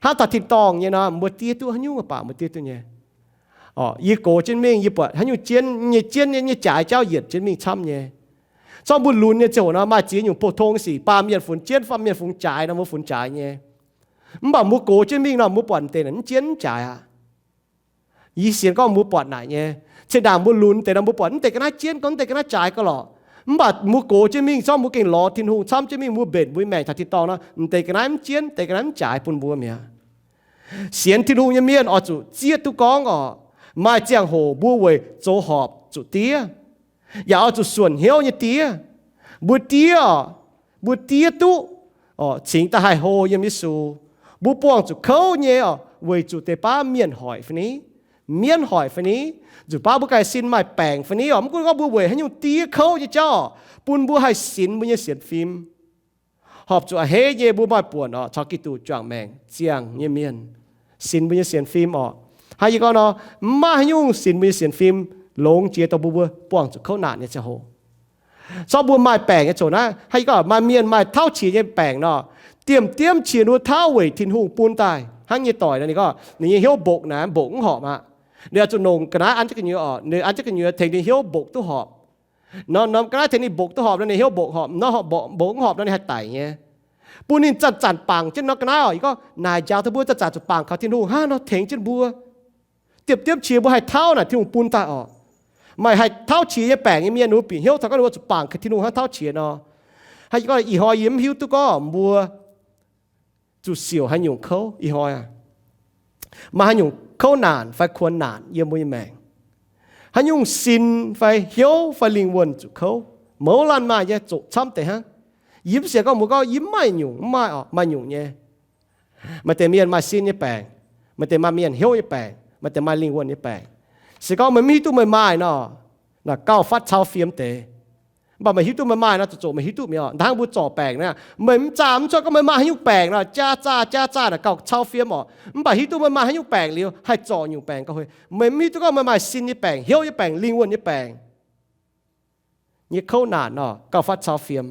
Hnamv taux tin-dorngh nyei nor, mbuo diev duqv haaix nyungc baac mbuo diev duqv nyei. Oc, yie gox jienv mingh, yie buatc haaix nyungc jienv nyei, jienv nyei jaaix jauv yienc jienv mingh camv nyei. Zorqv mbuo lunx nyei ziangh hoc nor, maaih ziex nyungc pou-tong sic, baamh mienh funx jienv, baamh mienh funx jaaix nor, mbuo funx jaaix nyei. Mv baac mbuo gox jienv mingh nor, mbuo buatc m'deix naaic mv jienv mv jaaix aqv. Yie sienx gorngv mbuo buatc naaic nyei. Zinh ndaangc mbuo lunx deix nor, mbuo buatc mv deix ga'naaiv jienv, gorngv mv deix ga'naaiv jaaix gau lorqc. Mv baac mbuo gox jienv mingh, zorqv mbuo gengh lorz Tin-Hungh camv jienv mingh, mbuo mbenc mbuo nyei maengc taux tin-dorngh nor, m'deix ga'naaiv mv jienv, m'deix ga'naaiv mv jaaix bun mbuo mi'aqv. Sienx Tin-Hungh nyei mienh oix zuqc zieqv duqv gorngv oc, maaih ziangh hoc mbuo weic zoux horpc zuqc diev, yaac oix zuqc suonc hnyouv nyei diev. Mbuo diev oc, mbuo diev duqv oc, cingx daaih haih hlo yiem Yesu. Mbuo buangh zuqc kouv nyei oc, weic zuqc deix baav mienh hoic fai ni, mienv hoic fai ni, nzunc baav mbuo ganh sin maaih baengc fai ni oc, mv gunv gorngv mbuo weic haaix nyungc diev kouv nyei jauv oc, bun mbuo haih sinx mbuo nyei sienx fim. Horpc zuqc a'hneiv nyei mbuo maaih buonc oc caux Giduc juangc maengc ziangh nyei mienh, sinx mbuo nyei sienx fim oc. Hnangv yie gorngv nor, mv maaih haaix nyungc sinx mbuo nyei sienx fim longx jiex dongh mbuo, mbuo buangh zuqc kouv naanc nyei ziangh hoc. Zorqv mbuo maaih baengc nyei ziouc naaiv, hnangv yie gorngv maaih mienh maaih tauv qiex nyei baengc nor, diemv diemv qiex ninh mbuo tauv weic Tin-Hungh bun daaih. Hnangv nyei doic nor ninh gorngv ninh nyei hnyouv mbokx naaic, mbokx mv horpc aqv. Ninh oix zuqc longc ga'naaiv an jienv gu'nyuoz oc, ninh an jienv gu'nyuoz tengx ninh hnyouv mbokx duqv horpc. Norm norm ga'naaiv tengx ninh mbokx duqv horpc nor, ninh hnyouv mbokx horpc, norm mbokx mbokx mv horpc nor ninh haih daic nyei. Bun ninh zanc-zanc bangc jienv norm ga'naaiv oc. Yie gorngv naaic njaaux taux mbuo zanc-zanc zuqc bangc kaux Tin-Hungh hnangv nor tengx jienv mbuo. Diemv diemv qiex mbuo haih tauv naaic Tin-Hungh bun daaih oc. Maaih haih tauv qiex nyei baengc nyei mienh, ninh mbuo bieqc hnyouv taux gorngv ninh mbuo zuqc bangc kaux Tin-Hungh hnangv tauv qiex nor. Hnangv yie gorngv ih hnoi yie mv hiuv duqv gorngv mbuo zuqc siouc haaix nyungc kouv ih hnoi aqv. Maaih haaix nyungc kouv naanc fai kuonx naanc yiem mbuo nyei maengc? Haaix nyungc sin fai hnyouv fai lingh wuonh zuqc kouv? Mouz laanh maaih nyei, zoqc camv deix hnangv. Yie mv sienx gorngv mbuo gorngv yie mv maaih nyungc, mv maaih oc, maaih nyungc nyei. Maaih deix mienh maaih sin nyei baengc, maaih deix maaih mienh hnyouv nyei baengc, maaih deix maaih lingh wuonh nyei baengc. Se gorngv meih mv hiuv duqv meih maaih nor, naaic gauh fatv cau fiem deix. Mv baac meih hiuv duqv meih maaih nor, zoqc zoqc meih hiuv duqv mi'aqv oc. Hnangv mbuo zorc baengc naaiv, meih mv zaah mv cuotv gorngv meih maaih haaix nyungc baengc nor, jaa zaah jaa zaah naaic gauh cau fiem oc. Mv baac hiuv duqv meih maaih haaix nyungc baengc liuz, haih zorc nyungc baengc gauh huei. Meih mv hiuv duqv gorngv meih maaih sin nyei baengc, hnyouv nyei baengc, lingh wuonh nyei baengc. Nyei kouv naanc nor, gauh fatv cau fiem.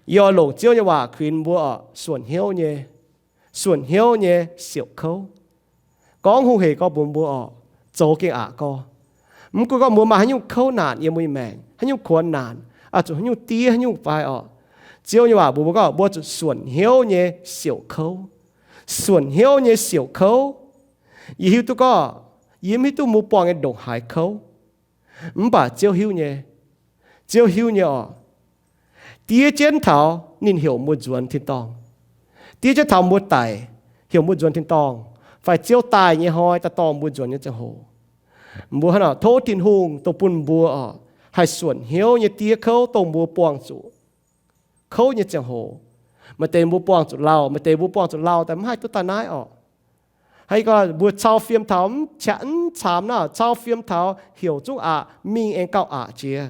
Yie oix longc Ziouv nyei waac kuinx mbuo oc, suonc hnyouv nyei, suonc hnyouv nyei siouc kouv. Gorngv hungh hec gorx mbuox mbuo oc, zoux gengh aqc gorx. Mv gunv gorngv mbuo maaih haaix nyungc kouv naanc yiem mbuo nyei maengc, haaix nyungc kuonx naanc, zuqc haaix nyungc diev haaix nyungc fai oc, Ziouv nyei waac mbuox mbuo gorngv mbuo zuqc suonc hnyouv nyei siouc kouv. Suonc hnyouv nyei siouc kouv. Yie hiuv duqv gorngv, yie mv hiuv duqv mbuo buangh nyei ndongc haaix kouv. Mv baac Ziouv hiuv nyei. Ziouv hiuv nyei oc. Diev jienv taux ninh heuc mbuo nzuonx tin-dorngh. Diev jienv taux mbuo daic, heuc mbuo nzuonx tin-dorngh, fai Ziouv daaih nyei hnoi daaih dorh mbuo nzuonx nyei ziangh hoc, mbuo hnangv nor tov Tin-Hungh dongh bun mbuo oc, haih suonc hnyouv nyei diev kouv dongh mbuo buangh zuqc kouv nyei ziangh hoc. Maaih deix mbuo buangh zuqc lauh, maaih deix mbuo buangh zuqc lauh daaih mv haih duqv daaih naaiv oc. Haaix gorngv mbuo cau fiem taux mv qaqv mv caamx nor, cau fiem taux heuc zungv aqc, mingh aengx gauh aqc jiex.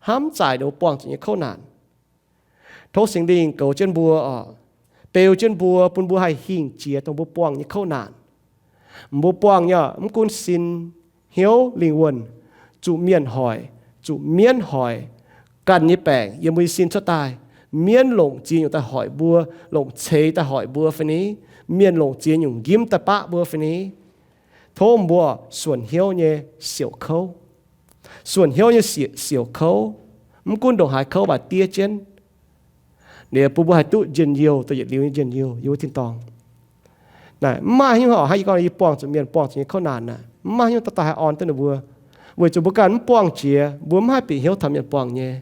Hnamv zaaic ninh mbuo buangh zuqc nyei kouv naanc. Tov Singx Lingh goux jienv mbuo oc. beu jienv mbuo, bun mbuo haih hingh jiex dongh mbuo buangh nyei kouv naanc. Mbuo buangh nyei mv gunv sin, hnyouv, lingh wuonh, zuqc mienh hoic, zuqc mienv hoic, ganh nyei baengc yiem mbuo nyei sin cuotv daaih. Mienv longc ziex nyungc daaih hoic mbuo, longc ceix daaih hoic mbuo fai ni? Mienh longc ziex nyungc njimv daaih baqv mbuo fai ni? Tov mbuo suonc hnyouv nyei siouc kouv. Suonc hnyouv nyei siouc kouv, mv gunv ndongc haaix kouv mv baac diev jienv. Ninh bun mbuo haih duqv njien-youh, dongh yietc liuz nyei njien-youh yiem wuov tin-dorngh. Naaic mv maaih haaix nyungc oc, hnangv yie gorngv yie buangh zuqc mienh, buangh zuqc nyei kouv naanc naaic, mv maaih haaix nyungc dorh daaih haih orn duqv ninh mbuo, weic zuqc mbuo ganh mv buangh jiex, mbuo mv haih bieqc hnyouv taux mienh buangh nyei.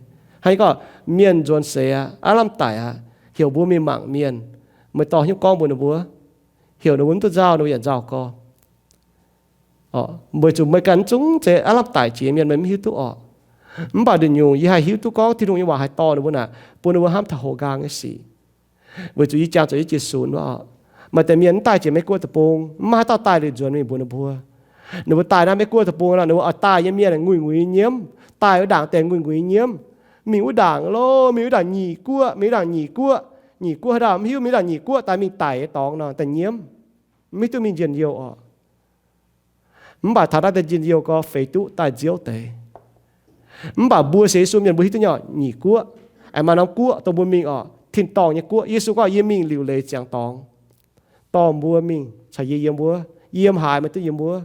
Hnangv yie gorngv, mienh nzuonx seix aqv, aav lamh daic aqv, heuc mbuo mingh mangc mienh, meih dorh haaix nyungc gorngv mbuox ninh mbuo? Heuc ninh mbuo mv duqv nzauh, ninh mbuo yaac nzauh gorx. Weic zuqc meih ganh mv zungv zeiz aav lamh daic jiex mienh, meih mv hiuv duqv orqc. Mv baac nduqc nyungc yie haih hiuv duqv gorngv Tin-Hungh nyei waac haih dorh ninh mbuo naaic, bun ninh mbuo hnamv taux houx nqaang nyei sic. Weic zuqc yie jangx zuqc yie jiex sunx wuov oc, maaih deix mienh mv daaih jiex Meiv Guoqv deic-bung, mv maaih haaix dauh daaih liuz nzuonx mingh mbuox ninh mbuo. Ninh mbuo daaih naaiv Meiv Guoqv deic-bung nor, ninh mbuo oix daaih nyei mienh nguiz-nguiz nyiemv, daaih wuov ndaangc deix nguiz-nguiz nyiemv, mingh wuov ndaangc loh, mingh wuov ndaangc Nyic Guoqv, mingh wuov ndaangc Nyic Guoqv, Nyic Guoqv haaix dauh mv hiuv, mingh wuov ndaangc Nyic Guoqv daaih mingh daic nyei dorngx nor, daaih nyiemv, mv hiuv duqv mingh njien-youh orqc. Mv baac taux naaiv deix njien-youh gorx feix duqv daaih nziouv deix. Mv baac mbuo sienx Yesu mienh mbuo hiuv duqv nyei orqc, Nyic Guoqv, aengx maaih norm guoqv dongh mbuo mingh orqc, tin-dorngh nyei guoqv. Yesu gorngv, yie mingh liuc leiz ziangx dorngx, dorh mbuo mingh caux yie yiem wuov. Yie yiem haaix, meih duqv yiem wuov.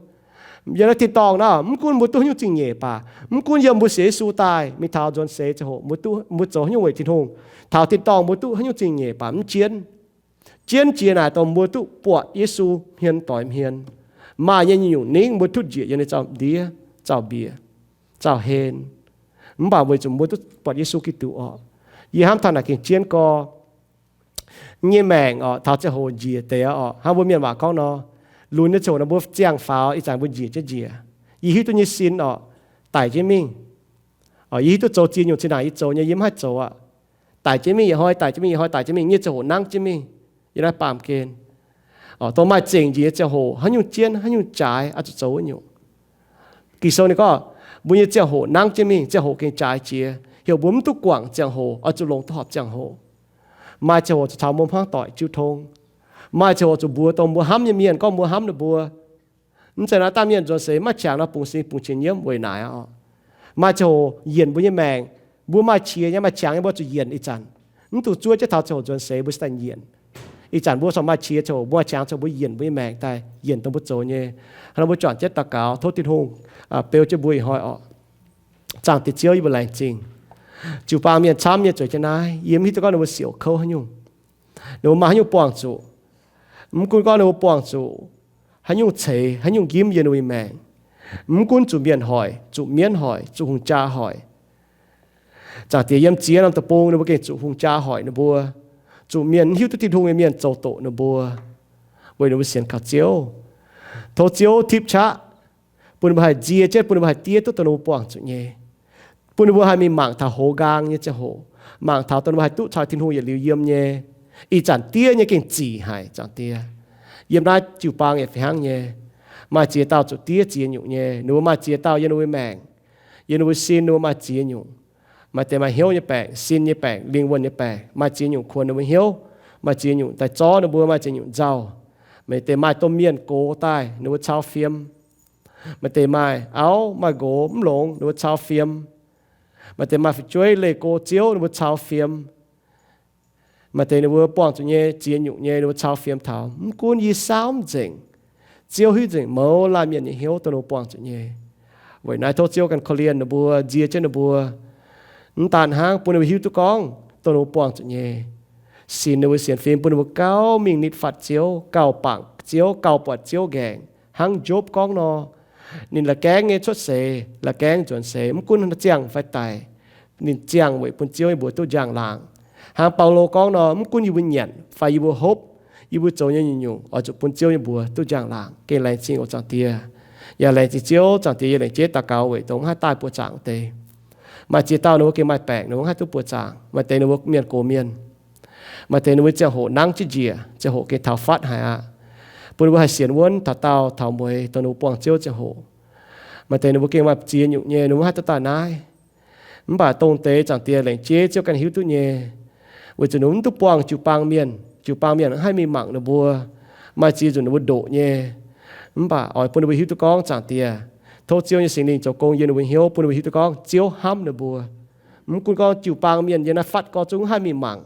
Yiem naaiv tin-dorngh naaiv, mv gunv mbuo duqv haaix nyungc zingh nyeic baac, mv gunv yiem mbuo sienx Yesu daaih mingh taux nzuonx seix ziangh hoc, mbuo zoux haaix nyungc weic Tin-Hungh, taux tin-dorngh mbuo duqv haaix nyungc zingh nyeic baac mv jienv. Jienv jiex naaic dongh mbuo duqv buatc Yesu hmien doix hmien. Maaih nyei nyungc-nyungc ningv mbuo tutv njiec yiem ninh zaux-ndiev, zaux-mbiec, zaux-hlen. Mv baac weic zuqc mbuo duqv buatc Yesu Giduc orqc, yie hnamv taux naaic gengh jienv gorx. Nyei maengc orqc, taux ziangh hoc njiec deix orqc. Hnangv mbuo mienh waac gorngv nor, lunx nyei ziangh hoc nor mbuo ziangh faaux, ih zanc mbuo njiec jienv njiec. Yie hiuv duqv nyei sin orqc, daic jienv mingh. Yie hiuv duqv zoux ziex nyungc zinh ndaangc yie zoux nyei, yie mv haih zoux aqv. Daic jienv mingh yietc hnoi, daic jienv mingh yietc hnoi, daic jienv mingh, nyei ziangh hoc nangv jienv mingh. Yiem naaiv baamh gen, dongh maaih zengc njiec nyei ziangh hoc, haaix nyungc jienv, haaix nyungc jaaix, oix zuqc zoux wuov nyungc. Ging-Sou ninh gorngv, mbuo nyei ziangh hoc nangv jienv mingh, ziangh hoc gengh jaaix jiex, heuc mbuo mv duqv guangc ziangh hoc, oix zuqc longc duqv horpc ziangh hoc. Maaih ziangh hoc zuqc taux mbuo hmuangv doic jiu tong. Maaih ziangh hoc zuqc mbuox dongh mbuo hnamv nyei mienh gorngv mbuo hnamv ninh mbuo. Mv zeiz naaiv dangh mienh nzuonx seix maiv qangx nor bungx sin bungx qiex nyiemv weic naaic oc. Maaih ziangh hoc yienc mbuo nyei maengc, mbuo maaih qiex nyei maaih qangx nyei mbuo zuqc yienc ih zanc. Mv dungx zuov jienv taux ziangh hoc nzuonx seix mbuo cingx daaih yienc. Ih zanc mbuo corc maaih qiex ziangh hoc, mbuo maaih qangx ziangh hoc mbuo yienc mbuo nyei maengc daaih, yienc dongh mbuo zoux nyei. Hnangv nor mbuo juangc jienv daux gaux tov Tin-Hungh beu jienv mbuo ih hnoi oc. Zaangc Diex Ziouv, yie mbuo laengz zingh. Jiu-baang mienh camv nyei zueiz jienv naaiv, yie mv hiuv duqv gorngv ninh mbuo siouc kouv haaix nyungc, ninh mbuo maaih haaix nyungc buangh zuqc. Mv gunv gorngv ninh mbuo buangh zuqc haaix nyungc ceix, haaix nyungc njimv yiem ninh mbuo nyei maengc, mv gunv zuqc mienh hoic, zuqc mienv hoic, zuqc hungh jaa hoic, Zaangc Diex, yiem ziex norm deic-bung ninh mbuo gengh zuqc hungh jaa hoic ninh mbuo, zuqc mienh mv hiuv duqv Tin-Hungh nyei mienh zoux doqc ninh mbuo, weic ninh mbuo sienx kaux Ziouv. Tov Ziouv tipv qaqv, bun ninh mbuo haih nzie jienv, bun ninh mbuo haih diev duqv dongh ninh mbuo buangh zuqc nyei, bun ninh mbuo haih mingh mangc taux hoz nqaang nyei ziangh hoc, mangc taux dongh ninh mbuo haih duqv caux Tin-Hungh yietc liuz yiem nyei. Ih zanc diev nyei gengh zic haic, Zaangc Diex. Yiem naaiv jiu-baang yaac fih hnangv nyei. Maaih ziex dauh zuqc diev ziex nyungc nyei. Ninh mbuo maaih ziex dauh yiem ninh mbuo maengc, yiem ninh mbuo sin ninh mbuo maaih ziex nyungc. Maaih deix maaih hnyouv nyei baengc, sin nyei baengc, lingh wuonh nyei baengc, maaih ziex nyungc kuonx ninh mbuo hnyouv, maaih ziex nyungc daaih zorv ninh mbuo, maaih ziex nyungc nzauh. Maaih deix maaih domh mienh gox daaih ninh mbuo cau fiem. Maaih deix maaih auv maaih nqox mv longx ninh mbuo cau fiem. Maaih deix maaih fu'jueiv leih go Ziouv ninh mbuo cau fiem. Maaih deix ninh mbuo buangh zuqc nyei ziex nyungc nyei ninh mbuo cau fiem taux. Mv gunv yie saauv mv nzengc, Ziouv hiuv nzengc mouz laanh mienh nyei hnyouv dongh ninh mbuo buangh zuqc nyei. Weic naaiv tov Ziouv ganh korv-lienh ninh mbuo, nzie jienv ninh mbuo, mv daan hnangv bun ninh mbuo hiuv duqv gorngv dongh ninh mbuo buangh zuqc nyei, sinx ninh mbuo sienx fim, bun ninh mbuo gauh mingh nitv fatv Ziouv, gauh bangc Ziouv, gauh buatc Ziouv nqaengc, hnangv Njob gorngv nor, ninh la'gaengv nyei cuotv seix, la'gaengv nzuonx seix, mv gunv ziangh fai daic, ninh ziangh weic bun Ziouv nyei mbuox duqv njang-laangc. Hnangv Baulo gorngv nor, mv gunv yie mbuo nyanc fai yie mbuo hopv, yie mbuo zoux nyei nyungc-nyungc oix zuqc bun Ziouv nyei mbuox duqv njang-laangc. Gengh laengz zingh oc Zaangc Diex. Yaac laengz zingh Ziouv, Zaangc Diex, yie laengz jeiv daux gaux weic dongh mv haih daaih buoqc zaangc deix. Maaih ziex dauh ninh mbuo gengh maaih baengc, ninh mbuo mv haih duqv buoqc zaangc. Maaih deix ninh mbuo mienh gox mienh. Maaih deix ninh mbuo ziangh hoc nangv jienv njiec, ziangh hoc gengh taux fatv haic aqv. Bun ninh mbuo haih sienx wuonv taux daauh taux mueiz dongh ninh mbuo buangh Ziouv ziangh hoc. Maaih deix ninh mbuo gengh maaih ziex nyungc nyei, ninh mbuo mv haih duqv daaih naaiv. Mv baac dongh deix Zaangc Diex laengz jeiv Ziouv ganh hiuv duqv nyei, weic zuqc ninh mv duqv buangh jiu-baang mienh. Jiu-baang mienh mv haih mingh mangc ninh mbuo, maaih ziex nzunc ninh mbuo ndoqc nyei. Mv baac oix bun ninh mbuo hiuv duqv gorngv, Zaangc Diex, tov Ziouv nyei Singx Lingh zoux gong yiem ninh mbuo hnyouv, bun ninh mbuo hiuv duqv gorngv Ziouv hnamv ninh mbuo. Mv gunv gorngv jiu-baang mienh yiem naaiv fatv gorx zungv mv haih mingh mangc,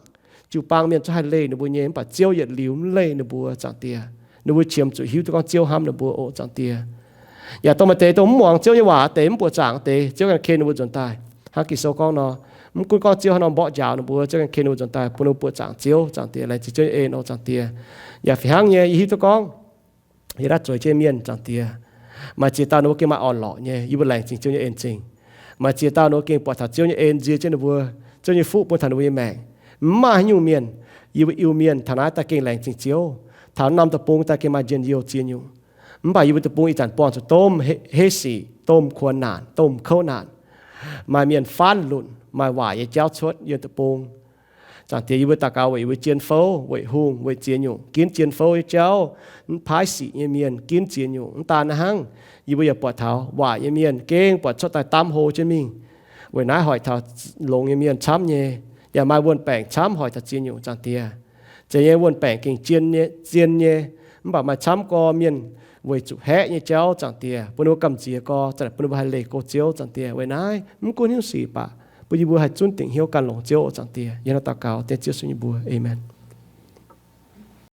jiu-baang mienh zungv haih leih ninh mbuo nyei, mv baac Ziouv yietc liuz mv leih ninh mbuo, Zaangc Diex. Ninh mbuo qiemx zuqc hiuv duqv gorngv Ziouv hnamv ninh mbuo oc, Zaangc Diex. Yaac dongh maaih deix dongh mv muangx Ziouv nyei waac deix, mv buoqc zaangc deix, Ziouv ganh ken ninh mbuo nzuonx daaih. Hnangv Ging-Sou gorngv nor, mv gunv gorngv Ziouv haaix nor mborqv njaaux ninh mbuo, Ziouv ganh ken ninh mbuo nzuonx daaih, bun ninh mbuo buoqc zaangc Ziouv, Zaangc Diex. Laengz zingh Ziouv nyei en oc, Zaangc Diex. Yaac fih hnangv nyei, yie hiuv duqv gorngv yiem naaiv zueiz jienv mienh, Zaangc Diex, maaih ziex dauh ninh mbuo gengh maaih orn-lorqc nyei, yie mbuo laengz zingh Ziouv nyei en zingh. Maaih ziex dauh ninh mbuo gengh buatc taux Ziouv nyei en nzie jienv ninh mbuo, Ziouv nyei fuqv bun taux ninh mbuo nyei maengc. Mv maaih haaix nyungc mienh, yie mbuo Iu-Mienh taux naaiv daaih gengh laengz zingh Ziouv. Taux norm deic-bung daaih gengh maaih njien-youh ziex nyungc. Mv baac yie mbuo deic-bung ih zanc buangh zuqc domh heiv sic, domh kuonx naanc, domh kouv naanc. Maaih mienh faanv lunc, maaih waaic nyei jauv cuotv yiem deic-bung. Zaangc Diex, yie mbuo daux gaux weic yie mbuo jien fouv, weic hungh, weic ziex nyungc ginv jien fouv nyei jauv, mv paaiv sic nyei mienh ginv ziex nyungc. Mv daan naaiv hnangv, yie mbuo yaac buatc taux waaic nyei mienh gengh buatc cuotv daaih damv hlo jienv mingh. Weic naaiv hoic taux longx nyei mienh camv nyei, yaac maaih wuon-baengc camv hoic taux ziex nyungc, Zaangc Diex. Zeiz nyei wuon-baengc gengh zien nyei, mv baac maaih camv gorx mienh weic zuqc haeqv nyei jauv, Zaangc Diex, bun ninh mbuo gamh nziex gorx, bun ninh mbuo haih leih go Ziouv, Zaangc Diex. Weic naaiv mv gunv haaix nyungc sic baac bun yie mbuo haih zunv dingc hnyouv gan longx Ziouv, Zaangc Diex. Yie hnangv daux gaux dengv Ziouv Yesu nyei mbuox, aamen.